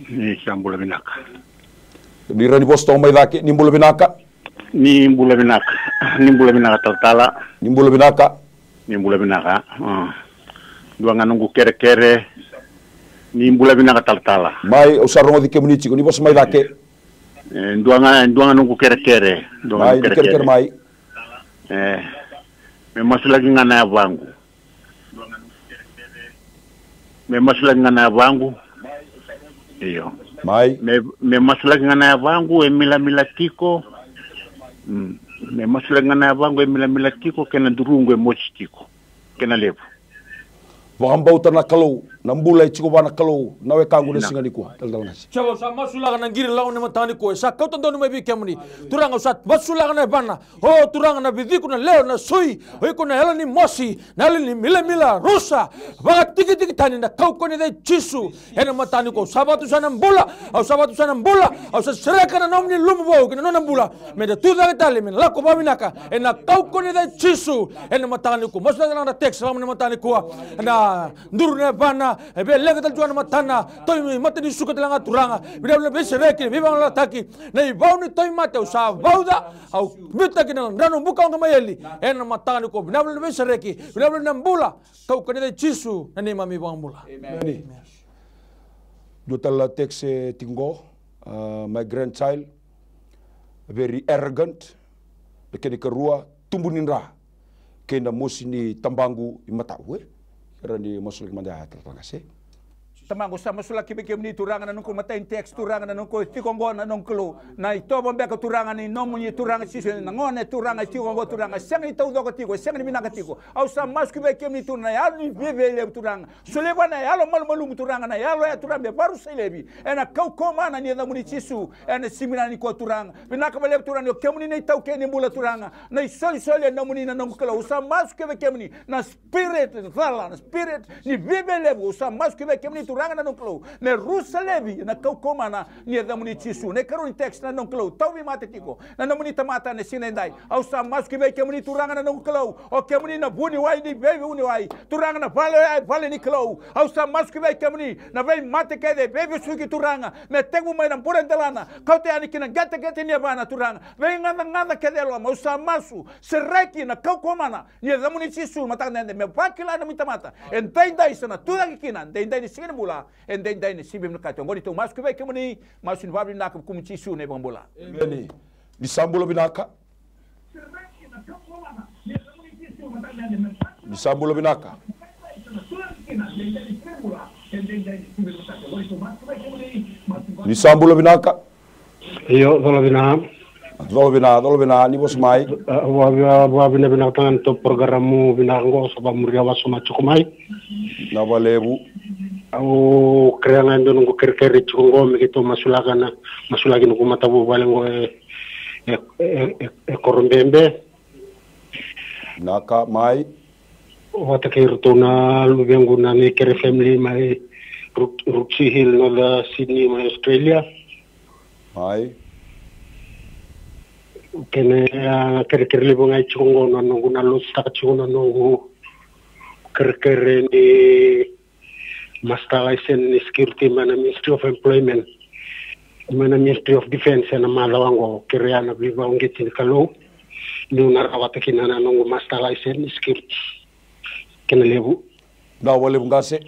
Ni sa bula vinaka. Ni rawa ni vosa toka mai cake, ni bula vinaka. Ni bula vinaka. Ni bula vinaka talatala. Ni bula vinaka. Ni bula vinaka. Ah. Dua ga noqu kerekere. Ni bula vinaka talatala. Mai, au sa rogoci kemuni tiko, ni vosa mai cake. E, dua ga, dua ga noqu kerekere. Dua ga noqu kerekere. Mai, ni kerekere mai. E, me masulaki ga na yavaqu. Me masulaki ga na yavaqu. Io. Mai. Me, me masulaki ga na yavaqu e milamila tiko. Mm. Me masulaki ga na yavaqu e milamila tiko, kei na duruqu e mosi tiko. Kei na levu. Vakabauta na Kalou, na bula e tiko vua na Kalou, na wekaqu na siga nikua. Talatala Gase. Jiova, au sa masulaka na qiri lako ni mataka nikua, e sa kauta donu mai vei kemuni. Turaga, au sa masulaka na yavana. O Turaga, na viciku, na lewa, na sui, o iko na yalo ni mosi, na yalo ni milamila, rusa, vakatikitiki tani na kaukauwa ni yaca i Jisu. Ena mataka nikua, au sa vakatusa na bula, au sa vakatusa na bula, au sa sereka na nomuni lumu vou kei na nona bula. Me da tucake tale, me na lako vakavinaka, ena kaukauwa ni yaca i Jisu. Ena mataka nikua, masulaka na text lako ni mataka nikua. Na duru na yavana, e via leqa tale tu na matana, tauvimate ni suka tale ga Turaga. Vinaka na veisereki, veivagalalataki, na ivau ni tauvimate, au sa vauca, au biuta kina na drano buka oqo mai eli. Ena mataka nikua, vinaka na veisereki, vinaka na bula, kaukauwa ni yaca i Jisu, na neimami iVakabula. Emeni. Dua tale na text e tiko qo, uh, my grandchild, very arrogant, na kena ikarua, tubu ni dra, kei na mosi ni tabaqu i matau, e? Kerea ni masulaki mada ya Talatala Gase. Tamaqu, sa masulaki vei kemuni Turaga na noqu matai ni text, Turaga na noqu tiko qo na noqu Kalou. Na itovo beka Turaga ni nomuni Turaga Jisu, na gone Turaga e tiko qo Turaga, sega ni taucoko tiko, sega ni vinaka tiko. Au sa masulaki vei kemuni Turaga na yalo ni viavialevu Turaga. Solia vua na yalo malumalumu Turaga, na yalo ya Turaga me vakarusai laivi. Ena kaukauwa mana ni yacamuni Jisu, ena siga vinaka nikua Turaga. Vinaka vakalevu Turaga ni o kemuni na itaukei ni bula Turaga. Na isolisoli e nomuni na noqu Kalou. Au sa masulaki vei kemuni na spirit cala, na spirit ni viavialevu. Au sa masulaki vei kemuni Turaga na noqu Kalou. Me rusa laivi ena kaukauwa mana ni yacamuni Jisu. Na ikarua ni text na noqu Kalou. Tauvimate tiko na nomuni tamata ena siga edai. Au sa masulaki vei kemuni Turaga na noqu Kalou. O kemuni na vuniwai ni veivuniwai. Turaga na vale oya e vale ni Kalou. Au sa masulaki vei kemuni na veimate kece e veivesuki Turaga. Me tekivu mai na bure delana. Kauta yani ki na qeteqete ni yavana Turaga. Veigacagaca kece e loma. Au sa masu. Sereki na kaukauwa mana ni yacamuni Jisu mataka dede. Me vakila na nomuni tamata. E daidai sa na tucake kina. Daidai ni siga ni bula. E daidai ni siga vinakati. Oqo ni tou masulaki vei kemuni. Masu ni vakavinavinaka vukumuni Jisu na iVakabula. Emeni. Ni sa bula vinaka. Ni sa bula vinaka. Ni sa bula vinaka. Io, cola vina. Cola vina, cola vina, ni vosa mai. Vavina, vavina, vinaka tagane to programu, vinaka qo, sa vamuria vasoma tiko mai. Na valevu. Au kerea ga e dua noqu kerekere tiko qo, me keitou masulaka na, masulaki noqu matavuvale qo e, e, e, e, e Korobebe. Vinaka mai. Vata kei iratou na luvequ na Nei Kere family mai Rut-, Rutsi Hill, North Sydney, mai Australia. Ai. Kena, ah, kerekere levu ga e tiko qo na noqu na lotutaka tiko na noqu kerekere ni master license ni security mai na Ministry of Employment, mai na Ministry of Defence ena macawa qo, kerea na veivakauqeti ni Kalou niu na rawata kina na noqu master license ni security. Kena levu. Na vakalevu qase.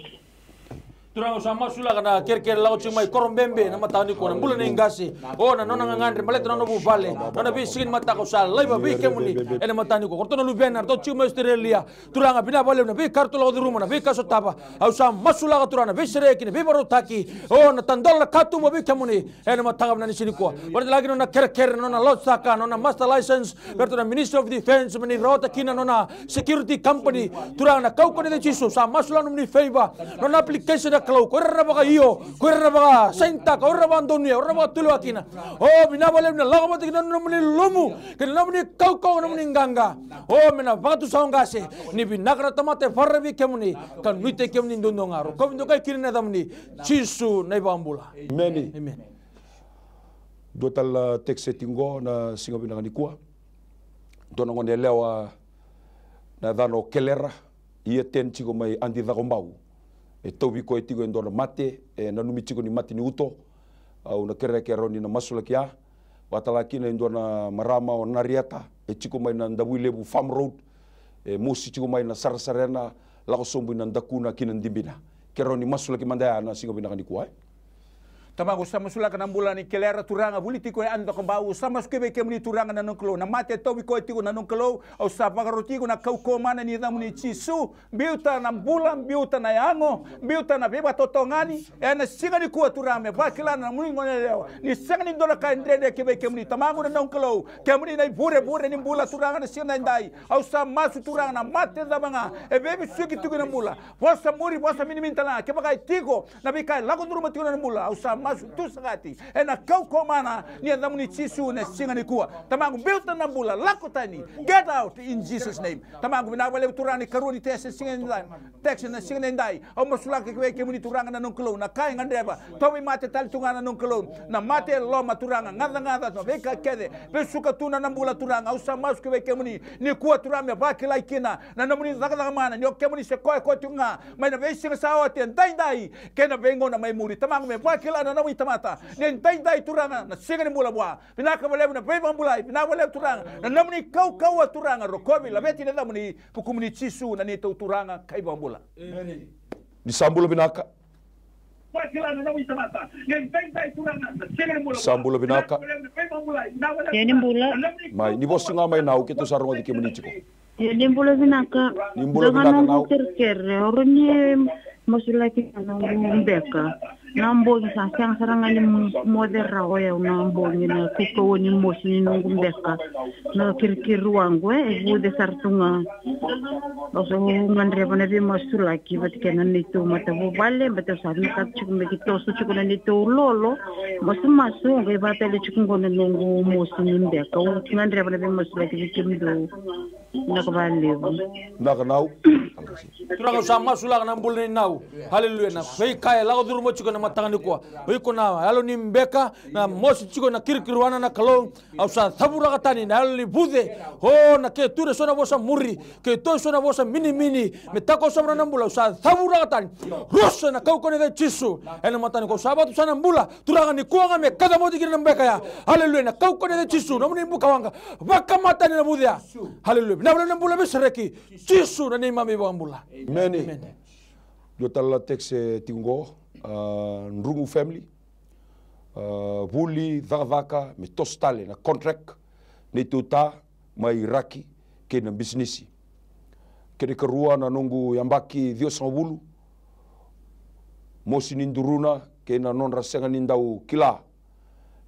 Turaga, au sa masulaka na kerekere lako tiko mai Korobebe na mataka nikua, na bula nei qase. O na nona gagadre, baleta na nona vuvale, nona veisiga ni mataka, au sa laiva vei kemuni ena mataka nikua. Ko ratou na luvena, ratou tiko mai Australia. Turaga, vinaka vakalevu na veika ratou lako curuma, na veika sotava. Au sa masulaka, Turaga, na veisereki, na veivakarautaki. O na tadola na katuba vei kemuni ena mataka vinaka ni siga nikua. Vakaraitaki na nona kerekere, na nona lotutaka na nona master license vei ratou na Ministry of Defence me ni rawata kina na nona security company. Turaga, na kaukauwa ni yaca i Jisu, sa masulaka na nomuni favor, na nona application na Kalou, ko ira na vakaio, ko ira na vakasainitaka, o ira na vakadonuya, o ira na vakatulewa kina. O vinaka vakalevu na lako vata kina na nomuni lulumu kei na nomuni kaukauwa, na nomuni qaqa. O me na vakatusa o qase ni vinaka na tamata e vakararavi vei kemuni ka nuitaki kemuni duadua ga. Rokovi dokai kina na yacamuni, Jisu na iVakabula. Emeni. Emeni. Dua tale na text e tiko qo na siga vinaka nikua. Dua na gone yalewa na yacana o Kelera, ia ten, tiko mai Adi Cakobau. E tauvi koya tiko e dua na mate, e nanumi tiko ni mate ni uto. Au na kerea ke rawa ni na masulaki ya. Vakatale kina e dua na marama o Narieta, e tiko mai na Davuilevu Farm Road. E mosi tiko mai na sarasarena, lako sobu ina dakuna ki na dibina. Ke rawa ni masulaki mada ya na siga vinaka nikua, e? Tamaqu, au sa masulaka na bula ni Kelera, Turaga, vuli tiko e Adi Cakobau. Au sa masu ki vei kemuni, Turaga na noqu Kalou, na mate e tauvi koya tiko, na noqu Kalou. Au sa vakaroti iko na kaukauwa mana ni yacamuni, Jisu. Biuta na bula, biuta na yago, biuta na veivatotogani ena siga nikua, Turaga, me vakila na nomuni gone yalewa ni sega ni dua na ka e dredre ki vei kemuni. Tamaqu na noqu Kalou, kemuni na ivurevure ni bula, Turaga, na siga nidai. Au sa masu, Turaga, na mate cava ga e veivesuki tiko ina bula, vosa muri, vosa minimini tale ga, kevaka e tiko na veika e lako curuma tiko na bula, au sa masu tu saka oti ena kaukauwa mana ni yacamuni, Jisu, na siga nikua. Tamaqu, biuta na bula, lako tani, get out in Jesus' name. Tamaqu, vinaka vakalevu, Turaga, ni karua ni text na siga nidai, text na siga nidai. Au masulaka ki vei kemuni, Turaga na noqu Kalou, na ka e gadreva, tauvimate tale tu ga na noqu Kalou, na mate e loma, Turaga, gacagaca, na veika kece vesuka tu na bula, Turaga. Au sa masu ki vei kemuni nikua, Turaga, me vakilai kina na nomuni cakacaka mana, ni o kemuni se koya koya tiko ga mai na veisiga sa oti, edaidai kei na veigauna mai muri. Tamaqu, me vakila na nomuni tamata ni edaidai, Turaga, na siga ni bula vua. Vinaka vakalevu na veivakabulai, vinaka vakalevu, Turaga, na nomuni kaukauwa, Turaga. Rokovi, laveti na yacamuni, vukumuni, Jisu, na neitou Turaga ka iVakabula. Emeni. Ni sa bula vinaka. Sa bula vinaka. Ia ni bula. Mai, ni vosa ga mai Nau, keitou sa rogoci kemuni tiko. Ia ni bula vinaka. Ni bula vinaka, Nau. Kerekere, au rawa ni masulaki na noqu beka. Na bogi sa sega sara ga ni moce rawa o yau na bogi, na kaukauwa ni mosi ni noqu beka. Na kirikiri waqu e vuce sara tu ga. Au sa gadreva na veimasulaki vata kei na neitou matavuvale, baleta au sa vinakata tiko me qai toso tiko na neitou lolo. Masumasu, qai vakatale tiko qo na noqu mosi ni beka. Au gadreva na veimasulaki vei kemudou. Vinaka vakalevu. Vinaka, Nau. Turaga, au sa masulaka na bula nei Nau. Haleluya. Na veika e lako curuma tiko ena mataka nikua. O iko na yalo ni beka, na mosi tiko na kirikiriwana na Kalou. Au sa cavuraka tani na yalo ni vuce. O, na ke tu eso na vosa muri, ke tu eso na vosa minimini me takosova na nona bula, au sa cavuraka tani. Rusa ena kaukauwa ni yaca i Jisu. Ena mataka nikua au sa vakatusa na bula, Turaga, nikua ga me kacabote kina na beka ya. Haleluya. Ena kaukauwa ni yaca i Jisu, nomuni bukawaqa, vakamata yani na vuce ya. Haleluya. Vinaka vakalevu na bula, veisereki. Jisu na neimami iVakabula. Emeni. Emeni. Dua tale na text e tiko qo, ah, Drugu family. Ah, vuli, cakacaka me toso tale na contract, neitou ta mai Iraki kei na bisinisi. Kena ikarua, na noqu yabaki ciwasagavulu. Mosi ni duruna kei na nodra sega ni dau kila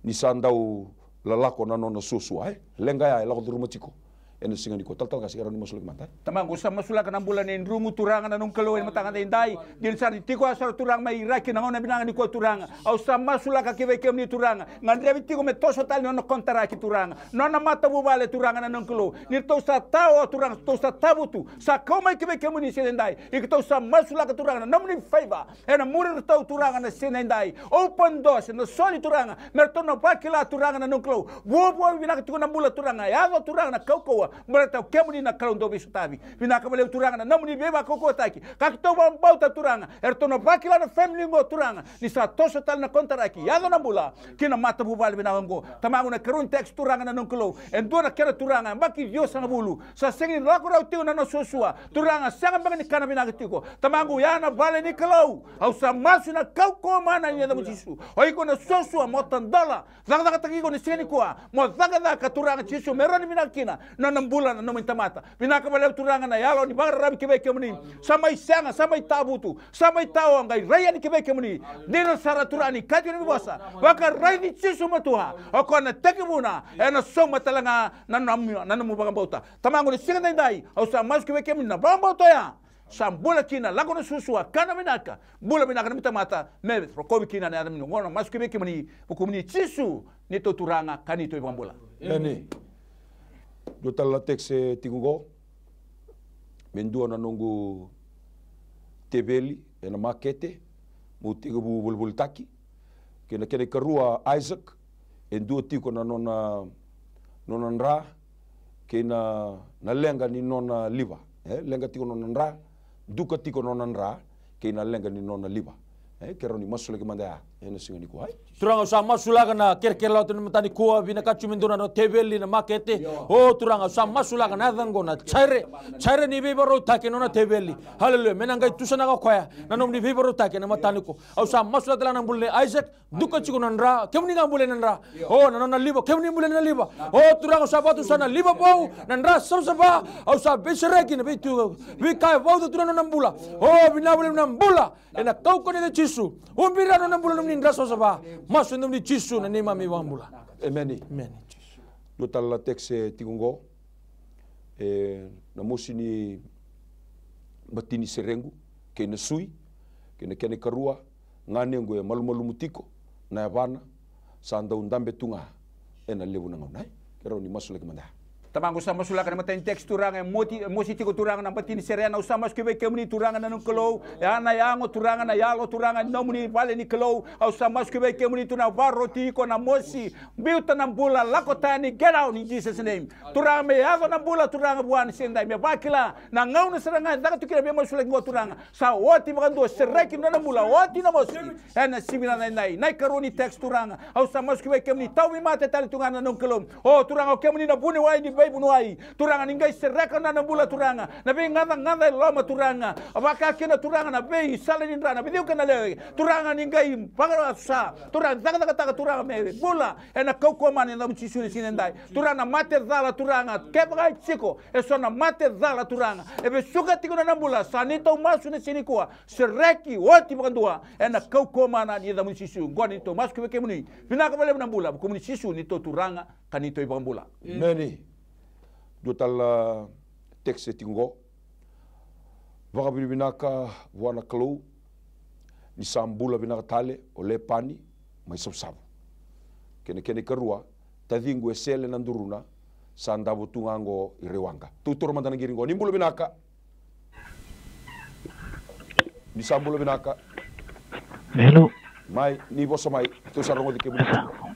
ni sa dau lalako na nona suasua, e? Leqa ya e lako curuma tiko. Ena siga nikua, talatala qase, kerea ni masulaki mada. Tamaqu, au sa masulaka na bula nei Drugu, Turaga na noqu Kalou, ena mataka edaidai. Dina sara ni tiko ya sara, Turaga, mai Iraki ena gauna vinaka nikua, Turaga. Au sa masulaka ki vei kemuni, Turaga. Gadrevi tiko me toso tale na nona konitaraki, Turaga, nona matavuvale, Turaga na noqu Kalou. Ni ratou sa tawa, Turaga, ratou sa tavutu, sa kau mai ki vei kemuni siga edaidai. Iratou sa masulaka, Turaga, na nomuni favour ena muri iratou, Turaga, na siga edaidai. Open doors ena soli, Turaga, me ratou na vakila, Turaga na noqu Kalou, vuavuai vinaka tiko na bula, Turaga. Yaco, Turaga, na kaukauwa, baleta o kemuni na Kalou dau veisotavi. Vinaka vakalevu, Turaga, na nomuni veivakaukauwataki. Ka keitou vakabauta, Turaga, eratou na vakila na family qo, Turaga, ni sa toso tale na konitaraki. Yaco na bula ki na matavuvale vinaka qo. Tamaqu, na ikarua ni text, Turaga na noqu Kalou, e dua na kena, Turaga, yabaki ciwasagavulu, sa sega ni lako rawa tiko na nona suasua, Turaga, sega beka ni kana vinaka tiko. Tamaqu, ya na vale ni Kalou. Au sa masu ena kaukauwa mana ni yacamu Jisu. O iko na suasua mo tadola, cakacakataki iko na siga nikua, mo cakacaka, Turaga Jisu, me rawa ni vinaka kina na nona bula na nomuni tamata. Vinaka vakalevu, Turaga, na yalo ni vakararavi ki vei kemuni. Sa mai sega, sa mai tavutu, sa mai tawa, qai rai yani ki vei kemuni. Dina sara, Turaga, ni kati na vosa, vakaraici Jisu matua, o koya na tekivuna, ena sauma tale ga na nomu, na nomu vakabauta. Tamaqu, na siga edaidai au sa masu ki vei kemuni na vakabauta oya. Sa bula kina, lako na suasua, kana vinaka, bula vinaka na nomu tamata, me rokovi kina na yacamuni. Oqo na masu ki vei kemuni, vukumuni Jisu, neitou Turaga ka neitou iVakabula. Emeni. Dua tale na text e tiko qo. Me dua na noqu teveli ena makete, meu tekivu volivolitaki. Kei na kena ikarua, Isaac, e dua tiko na nona, nona dra, kei na, na leqa ni nona liva. E, leqa tiko nona dra, duka tiko nona dra, kei na leqa ni nona liva. E, kerea ni masulaki mada ya ena siga nikua. Turaga, au sa masulaka na kerekere lawata ni mataka nikua, vinakati me dua na teveli na makete. O Turaga, au sa masulaka na yaca qo na Jaire. Jaire ni veivakarautaki ena nona teveli. Haleluya. Me na qai tusanaka o koya na nomuni veivakarautaki ena mataka nikua. Au sa masulaka tale ga na bula nei Isaac, duka tiko na dra, kemuni ga bula na dra. O, na nona liva, kemuni bula na liva. O Turaga, au sa vakatusa na liva vou, na dra savasava. Au sa veisereki na veitu, veika e vauca tu na nona bula. O, vinaka vakalevu na bula. Ena kaukauwa ni yaca i Jisu. Ubira na nona bula na nomuni dra savasava. Masu ena nomuni Jisu na neimami iVakabula. Emeni. Emeni. Dua tale na text e tiko qo. E, na mosi ni batini serequ kei na sui, kei na kena ikarua, ganequ e malumalumu tiko na yavana, sa dau dabe tu ga ena levu na gauna. E, kerea ni masulaki mada ya. Tamaqu, sa masulaka na imatai ni text, Turaga, e moti, e mosi tiko, Turaga, na batini serena. Au sa masu ki vei kemuni, Turaga na noqu Kalou. E a na yago, Turaga, na yalo, Turaga, e nomuni vale ni Kalou. Au sa masu ki vei kemuni, Turaga, vakaroti iko na mosi. Biuta na bula, lako tani, get out in Jesus' name. Turaga, me yaco na bula, Turaga, vua na siga edaidai, me vakila na gauna sara ga e caka tu kina na veimasulaki qo, Turaga. Sa oti vakadua, sereki na nona bula, oti na mosi. Ena siga vinaka edaidai, na ikarua ni text, Turaga. Au sa masu ki vei kemuni, tauvimate tale tu ga na noqu Kalou. O Turaga, o kemuni na vuniwai ni veivuniwai. Turaga, ni qai sereka na nona bula, Turaga, na veigacagaca e loma, Turaga. Vaka kina, Turaga, na veisala ni dra, na veivuke na lewe. Turaga, ni qai vakasa, Turaga, cakacakataka, Turaga, me bula ena kaukauwa mana ni yacamu Jisu na siga edaidai. Turaga, na mate cala, Turaga, kevaka e tiko eso na mate cala, Turaga, e vesuka tiko na nona bula, sa neitou masu na siga nikua, sereki oti vakadua ena kaukauwa mana ni yacamu Jisu. Oqo neitou masu ki vei kemuni. Vinaka vakalevu na bula, vukumuni Jisu neitou Turaga ka neitou iVakabula. Emeni. Dua tale na text e tiko qo. Vakavinavinaka vua na Kalou ni sa bula vinaka tale o Lepani mai Savusavu. Kei na kena ikarua, taciqu e sele na duruna, sa davo tu ga qo i Rewaqa. Tautoro mada na qiri qo. Ni bula vinaka. Ni sa bula vinaka. Hello. Mai, ni vosa mai. Tou sa rogoci kemuni.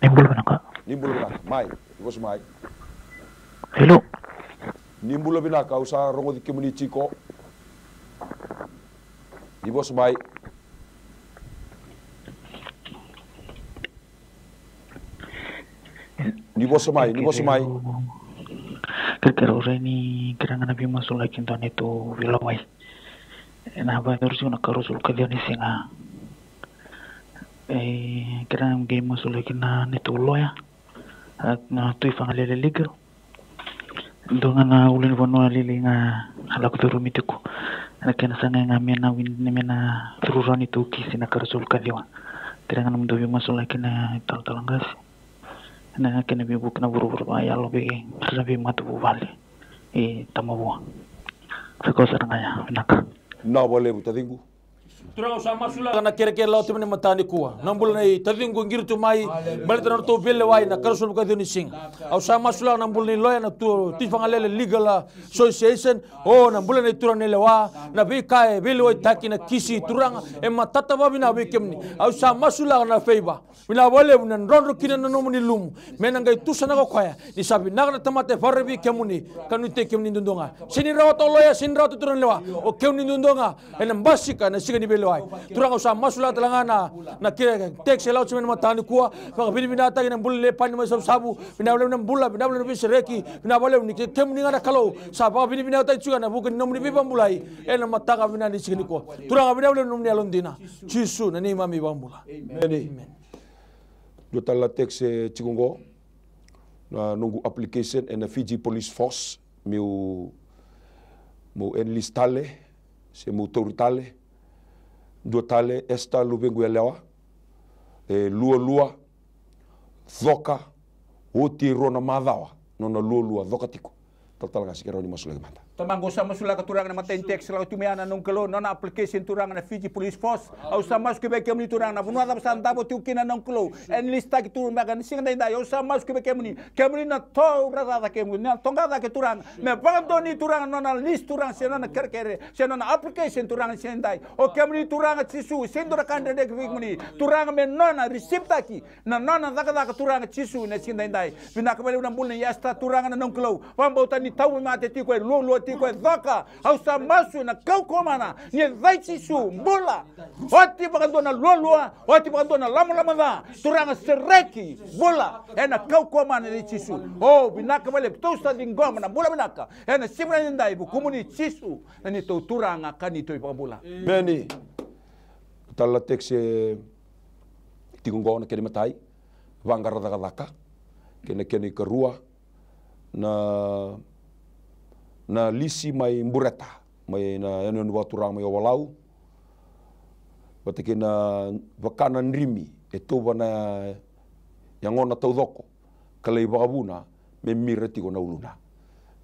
Ni bula vinaka. Ni bula vinaka. Mai, ni vosa mai. Hello. Ni bula vinaka, au sa rogoci kemuni tiko. Ni vosa mai. Ni vosa mai, ni vosa mai. Kerekere, au rai ni kerea ga na veimasulaki dua neitou veilomai. Ena vakayacori tiko na karua sulu ka ciwa ni siga. E, kerea ga na veimasulaki na neitou loya. A, na Tui Fagalele Legal. Dua ga na ulunivanua lailai ga a lako curumi tiko. Na kena sagai ga me na win, me na curu rawa neitou kisi na karua sulu ka ciwa. Kerea ga na nomudou veimasulaki na talatala qase. Na kena veivuke na vuravura vakayalo vei ira na veimatavuvale. i Tamavua. Fiko sara ga ya, vinaka. Vinaka vakalevu taciqu. Turaga, au sa masulaka na kerekere Lautoyamuni e mataka nikua. Na bula nei taciqu qiri tu mai, baleta na nodratou veilewai na karua sagavulu ka ciwa ni siga. Au sa masulaka na bula nei loya na tu, Tui Vagalele Legal Association, o na bula nei turaga nei lewa, na veika e veilewaitaki na kisi, Turaga, e matata vakavinaka vei kemuni. Au sa masulaka na favour. Vinaka vakalevu na drodro kina na nomuni lumu. Me na qai tusanaka o koya ni sa vinaka na tamata e vakararavi kemuni, ka nuitaki kemuni duadua ga. Sega ni rawata o loya, sega ni rawata o turaga ni lewa. O kemuni duadua ga ena basika ena siga ni veilewai. Turaga, au sa masulaka tale ga na, na kere text e Lautoyamuni e mataka nikua. Vakavinavinakataki na bula ni Lepani mai Savusavu. Vinaka vakalevu na bula, vinaka vakalevu na veisereki. Vinaka vakalevu ni ke-, kemuni ga na Kalou sa vakavinavinakataki tiko ga ena vuku ni nomuni veivakabulai ena mataka vinaka ni siga nikua. Turaga, vinaka vakalevu na nomuni yalodina. Jisu na neimami iVakabula. Emeni. Emeni. Dua tale na text e tiko qo, na noqu application ena Fiji Police Force, meu, meu enlist tale se meu tauri tale. Dua tale, Esther luvequ yalewa, e lualua, coka, oti e rua na macawa nona lualua, coka tiko. Talatala Qase, ke rawa ni masulaki mada. Tamaqu, au sa masulaka Turaga na matai ni text lako tu mai ya na noqu Kalou, nona application Turaga na Fiji Police Force. Au sa masu ki vei kemuni Turaga, na vanua cava sa davo tiko kina na noqu Kalou, enlist taki tu beka ena siga daidai. Au sa masu ki vei kemuni, kemuni na taura cake, kemuni na toqa cake Turaga. Me vakadonui Turaga na nona list Turaga, se nona kerekere, se nona application Turaga ena siga daidai. O kemuni Turaga Jisu, se dua na ka dredre ki vei kemuni Turaga, me nona receive taki na nona cakacaka Turaga Jisu ena siga daidai. Vinaka vakalevu na bula nei Esther Turaga na noqu Kalou. Vakabauta ni tauvimate tiko, e lualua tiko, e coka. Au sa masu ena kaukauwa mana ni yaca i Jisu, bula. Oti vakadua na lualua, oti vakadua na lomaloma ca. Turaga, sereki, bula ena kaukauwa mana ni yaca i Jisu. O, vinaka vakalevu, keitou sa ciqoma na bula vinaka ena siga daidai, vukumuni Jisu na neitou Turaga ka neitou iVakabula. Emeni. Tale na text e tiko qo, na kena imatai, vaqara cakacaka, kei na kena ikarua, na, na lisi mai Bureta, mai na yanuyanu vakaturaga mai Ovalau, vata kei na vaka na drimi e tauva na yagona taucoko ka lai vakavuna me mira tiko na uluna.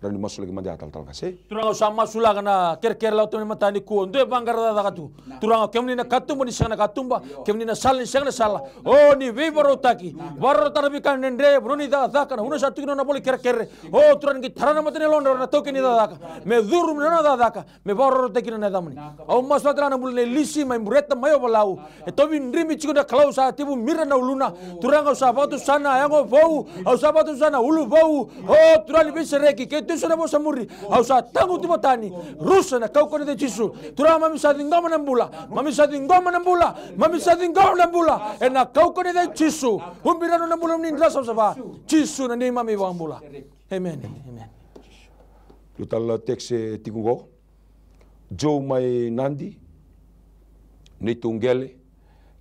Rawa ni masulaki mada ya, Talatala Qase. Turaga, au sa masulaka na kerekere Lautoyamuni e mataka nikua, dua e vaqara cakacaka tu. Turaga, kemuni na katuba ni sega na katuba, kemuni na sala ni sega na sala. O ni veivakarautaki, vakarautaka na veika dredre, vanua ni cakacaka, na vanua sa tu kina na nona ivola ni kerekere. O Turaga, ni qai tara na mata ni yalodra na taukei ni cakacaka, me curu mai na nona cakacaka, me vakarautaki kina na yacamuni. Au masulaka tale ga na bula nei Lisi mai Bureta mai Ovalau. E tauvi drimi tiko na Kalou, sa tevu mira na uluna. Turaga, au sa vakatusa na yago vou, au sa vakatusa na ulu vou. O Turaga ni veisereki, keitou sa na vosa muri. Au sa tagutu matani. Rusa ena kaukauwa ni yaca i Jisu. Turaga, mami sa ciqoma na bula, mami sa ciqoma na bula, mami sa ciqoma na bula ena kaukauwa ni yaca i Jisu. Ubi rawa na bula ni dra savasava. Jisu na neimami iVakabula. Emeni. Emeni. Dua tale na text e tiko qo. Joe mai Nadi, neitou qele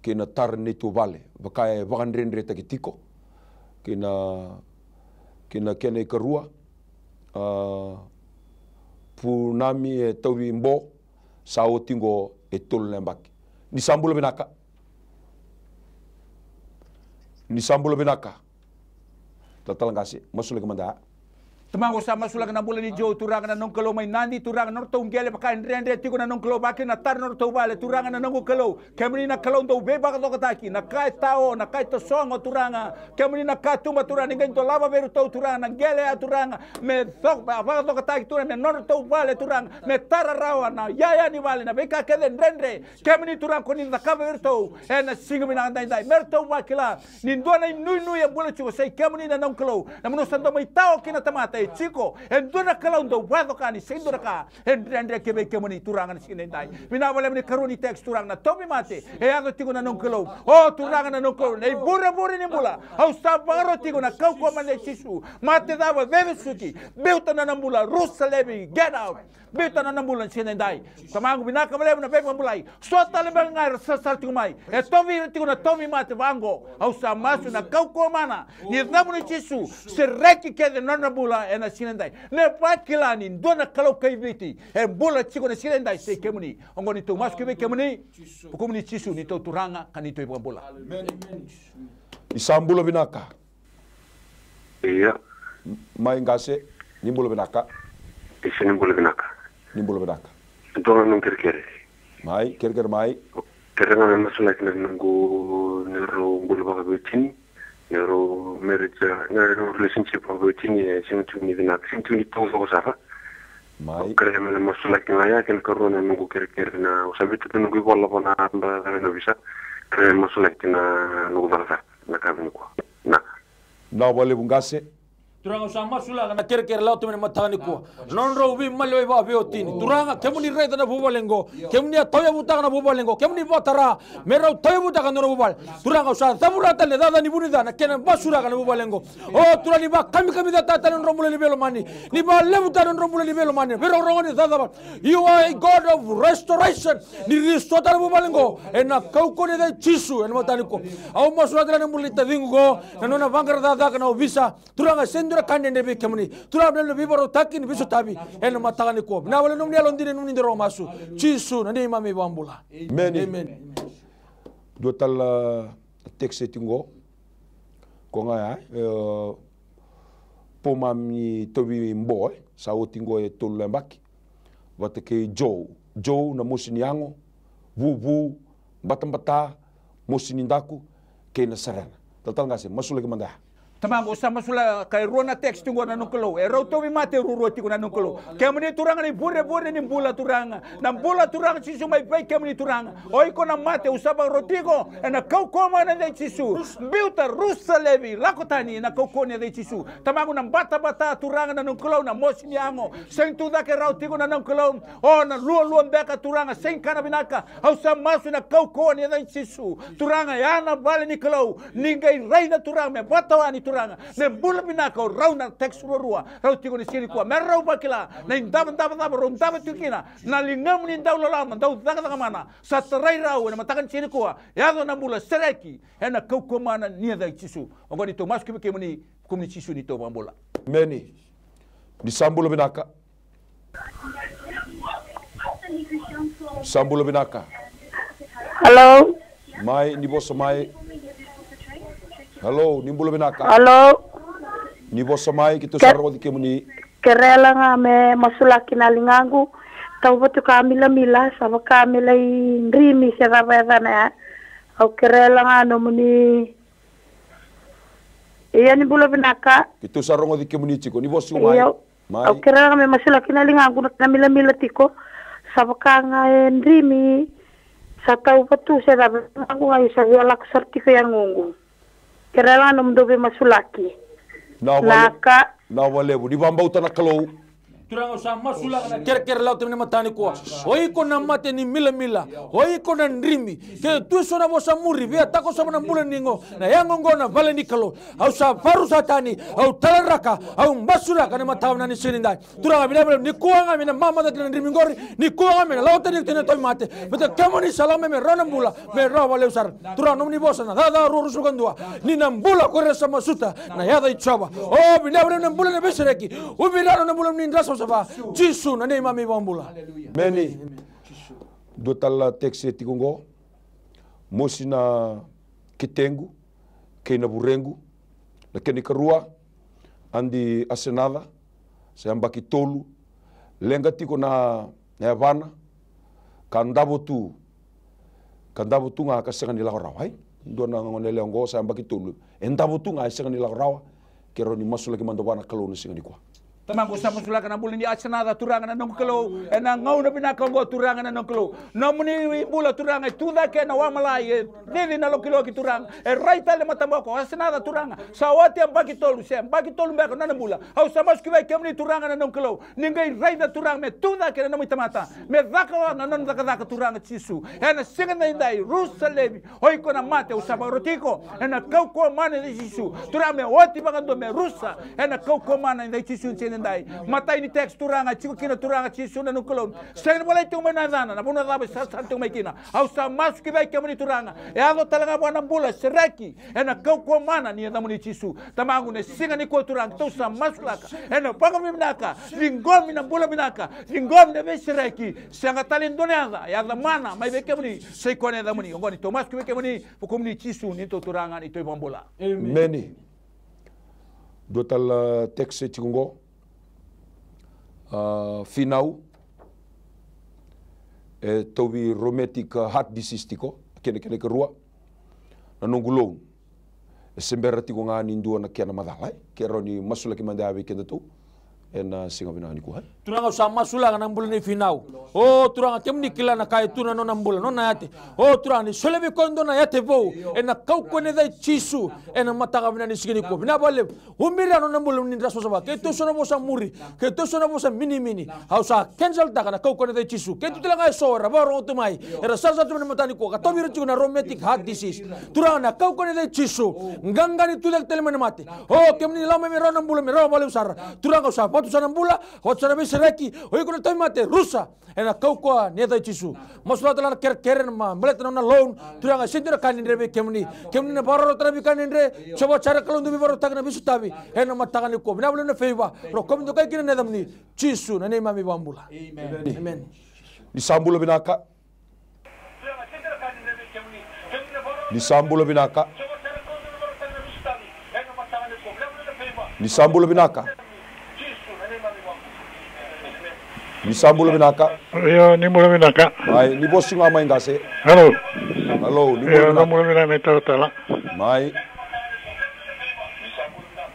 kei na tara ni neitou vale, vaka e vakadredretaki tiko. Kei na, kei na kena ikarua, a, Punami e tauvi bo, sa oti qo e tolu na yabaki. Ni sa bula vinaka. Ni sa bula vinaka. Talatala Qase, masulaki mada. Tamaqu, sa masulaka na bula nei Joe, Turaga na noqu Kalou, mai Nadi, Turaga, na nodratou qele vaka e dredre tiko na noqu Kalou, vaka kina na tara na nodratou vale, Turaga na noqu Kalou. Kemuni na Kalou dau veivakacokotaki, na ka e tao, na ka e tasogo, Turaga. Kemuni na katuba, Turaga, ni qai dolava vei iratou, Turaga, na qele ya, Turaga, me co-, me vakacokotaki, Turaga, me nodratou vale, Turaga, me tara rawa na iyaya ni vale, na veika kece dredre. Kemuni Turaga, ko ni cakava vei iratou ena siga vinaka daidai. Me ratou vakila ni dua na inuinui e bula tiko, sa i kemuni na noqu Kalou. Na vanua sa dau mai tao kina na tamata e tiko. E dua na Kalou dau vakacokani, sega ni dua na ka e dredre ki vei kemuni Turaga na siga daidai. Vinaka vakalevu na ikarua ni text, Turaga, na tauvimate e yaco tiko na noqu Kalou. O Turaga na noqu Kalou, na ivurevure ni bula. Au sa vakarau tiko ena kaukauwa ni yaca i Jisu. Mate cava, vevesuki, biuta na nona bula, rusa laivi, get out. Biuta na nona bula ena siga daidai. Tamaqu, vinaka vakalevu na veivakabulai. So tale beka ga era sarasara tiko mai, e tauvi ira tiko na tauvimate vaqo. Au sa masu ena kaukauwa mana ni yacamuni Jisu, sereki kece na nodra bula ena siga daidai. Me vakila ni dua na Kalou kai Viti e bula tiko ena siga daidai, sa i kemuni. Oqo neitou masu ki vei kemuni, vukumuni Jisu, neitou Turaga ka neitou iVakabula. Ni sa bula vinaka. Ia. Mai Qase, ni bula vinaka. Isa, ni bula vinaka. Ni bula vinaka. Dua ga noqu kerekere. Mai, kerekere mai. Kerea ga me masulaki na noqu, na noqu bula vakaveiwatini, na noqu marriage, na noqu relationship vakaveiwatini, e sega tu ni vinaka, sega tu ni taucoko sara. Mai. Kerea me na masulaki ga ya, kena ikarua na noqu kerekere, na au sa vei tu na noqu ivola vana, na ovisa. Kerea me masulaki na noqu cakacaka na ka vinikua. Na. Na vakalevu qase. Turaga, au sa masulaka na kerekere lako tu mai na mataka nikua. Nodrau veimaliwai vakaveiwatini. Turaga, kemuni raica na vuvale oqo. Kemuni a tauyavutaka na vuvale oqo. Kemuni vakatara me rau tauyavutaka na nodra vuvale. Turaga, au sa cavura tale na caca ni vunica na kena masulaka na vuvale oqo. O Turaga, ni vakamikamicataka tale na nodra bula ni veilomani. Ni vakalevutaka na nodra bula ni veilomani. Veirogorogo ni cacava. You are a God of restoration. Ni restore-taka na vuvale oqo ena kaukauwa ni yaca i Jisu ena mataka nikua. Au masulaka tale na bula ni taciqu oqo, na nona vaqara cakacaka na ovisa. Turaga, sega ni dua na ka dredre vei kemuni. Turaga, na veivakarautaki ni veisotavi ena mataka nikua. Vinaka vakalevu na nomuni yalodina, na nomuni daru masu. Jisu na neimami iVakabula. Emeni. Emeni. Dua tale na text tiko qo. Ko ga ya, e, Pomami Tovi Bo, e, sa oti qo e tolu na yabaki. Vata kei Joe. Joe na mosi ni yago, vuvu, batabata, mosi ni daku, kei na serena. Talatala qase, masulaki mada ya. Tamaqu, au sa masulaka e rua na text qo na noqu Kalou. E rau tauvimate ruarua tiko na noqu Kalou. Kemuni Turaga na ivurevure ni bula Turaga. Na bula Turaga Jisu mai vei kemuni Turaga. O iko na mate, au sa vakaroti iko ena kaukauwa mana ni yaca i Jisu. Biuta, rusa, levi, lako tani ena kaukauwa ni yaca i Jisu. Tamaqu, na batabata Turaga na noqu Kalou, na mosi ni yago. Sega ni tucake rawa tiko na noqu Kalou. O na lualua beka Turaga, sega ni kana vinaka. Au sa masu ena kaukauwa ni yaca i Jisu. Turaga, ya na vale ni Kalou. Ni qai raica Turaga me vakatawani Turaga. Me bula vinaka o rau na text ruarua. Rau tiko ni siga nikua. Me rau vakila na idavodavo cava rau davo tiko kina. Na ligamuni dau loloma, dau cakacaka mana. Sa tarai rau ena mataka ni siga nikua. Yaco na bula sereki ena kaukauwa mana ni yaca i Jisu. Oqo ni tou masu ki vei kemuni, kemuni Jisu ni tou vakabula. Emeni. Ni sa bula vinaka. Sa bula vinaka. Hello. Mai, ni vosa mai. Hello, ni bula vinaka. Hello. Ni vosa mai, keitou sa rogoci kemuni. Kerela ga me masulaki na ligaqu. Tauvatuka milamila, sa vaka me lai drimi se cava yacana ya. Au kerela ga nomuni. Ia ni bula vinaka. Keitou sa rogoci kemuni tiko, ni vosa mai. Mai. Au kerela ga me masulaki na ligaqu na milamila tiko. Sa vaka ga e drimi. Sa tauvatu se cava ligaqu ga, sa via lako sara tiko yaguqu. Kerela ga nomudou veimasulaki. Na vale-, naka. Na valevu. Ni vabauta na Kalou. Turaga, au sa masulaka na kerekere lako tu mai na mataka nikua. O iko na mate ni milamila. O iko na drimi. Ke tu eso na vosa muri, via takosova na bula ni qo. Na yago qo na vale ni Kalou. Au sa varusa tani, au talaraka, au masulaka na mataka vinaka ni siga nidai. Turaga, vinaka vakalevu, nikua ga me na mamaca kina na drimi qori, nikua ga me na lako tani kina na tauvimate. Baleta kemuni sa lako mai me rawa na bula, me rawa vakalevu sara. Turaga, nomuni vosa na cakacaka rua ruasagavulu ka dua. Ni na bula ko ira sa masuta na yaca i Jiova. O, vinaka vakalevu na bula ni veisereki. Ubi ira na bula ni dra savasava. Jisu na neimami iVakabula. Emeni. Dua tale na text e tiko qo. Mosi na ketequ kei na vurequ. Na kena ikarua, Adi Asenaca, sa yabaki tolu. Leqa tiko na, na yavana, ka davo tu, ka davo tu ga ka sega ni lako rawa, ai? Dua na gone yalewa qo sa yabaki tolu. E davo tu ga, e sega ni lako rawa. Ke rawa ni masulaki mada vua na Kalou na siga nikua. Tamaqu, sa masulaka na bula ni Asenaca, Turaga na noqu Kalou. Ena gauna vinaka oqo, Turaga na noqu Kalou. Nomuni bula, Turaga, e tu cake ena wamalai, e cici na lokiloki, Turaga. E rai tale na mataboko, Asenaca, Turaga. Sa oti yabaki tolu, se yabaki tolu beka na nona bula. Au sa masu ki vei kemuni, Turaga na noqu Kalou. Ni qai raica, Turaga, me tu cake na nomu itamata. Me caka vua na nona cakacaka, Turaga Jisu. Ena siga nidai, rusa, levi. O iko na mate, au sa vakaroti iko ena kaukauwa mana i Jisu. Turaga, me oti vakadua, me rusa ena kaukauwa mana i Jisu ni siga nidai. Matai ni text, Turaga, e tiko kina, Turaga Jisu na noqu Kalou. Sega ni volai tiko mai na yacana, na vanua cava e sarasara tiko mai kina. Au sa masu ki vei kemuni, Turaga. E yaco tale ga vua na bula sereki ena kaukauwa mana ni yacamuni Jisu. Tamaqu, na siga nikua, Turaga, keitou sa masulaka ena vakavinavinaka. Ciqomi na bula vinaka, ciqomi na veisereki. Sega tale e dua na yaca, yaca mana mai vei kemuni, sa i koya na yacamuni. Oqo ni tou masu ki vei kemuni, vukumuni Jisu, ni tou Turaga, ni tou iVakabula. Emeni. Emeni. Dua tale na text e tiko qo. a, finau, e tauvi rheumatic, a, heart disease tiko, kena, kena ikarua, na noqu loan. E se bera tiko ga ni dua na kena macala, e? Ke rawa ni masulaki mada ya vei kedatou ena siga vinaka nikua, e? Turaga, au sa masulaka na bula nei Finau. O Turaga, kemuni kila na ka e tu na nona bula, nona yate. O Turaga, ni solia vei koya e dua na yate vou ena kaukauwa ni yaca i Jisu ena mataka vinaka ni siga nikua. Vinaka vakalevu. Ubira na nona bula ni dra savasava. Keitou so na vosa muri, keitou so na vosa minimini. Au sa cancel-taka na kaukauwa ni yaca i Jisu. Keitou tale ga eso era vakarorogo tu mai, era sarasara tu mai na mataka nikua, ka tauvi ira tiko na rheumatic heart disease. Turaga, na kaukauwa ni yaca i Jisu, qaqa ni tucake tale mai na mate. O kemuni lako mai me rawa na bula, me rawa vakalevu sara. Turaga, au sa vakatusa na bula, vakatusa na veisereki. O iko na tauvimate, rusa ena kaukauwa ni yaca i Jisu. Masulaka tale ga na kerekere, na ma-, baleta na nona loan. Turaga, sega ni dua na ka ni dredre vei kemuni. Kemuni na vakarota na veika ni dredre. Jiova Jaire, Kalou dau veivakarautaki, na veisotavi ena mataka nikua. Vinaka vakalevu na favor. Rokovi dokai kina na yacamuni, Jisu na neimami iVakabula. Emeni. Emeni. Ni sa bula vinaka. Ni sa bula vinaka. Ni sa bula vinaka. Ni sa bula vinaka. Io, ni bula vinaka. Mai, ni vosa ga mai, qase. Alo. Alo, ni bula vinaka. Io, ni bula vinaka na italatala. Mai.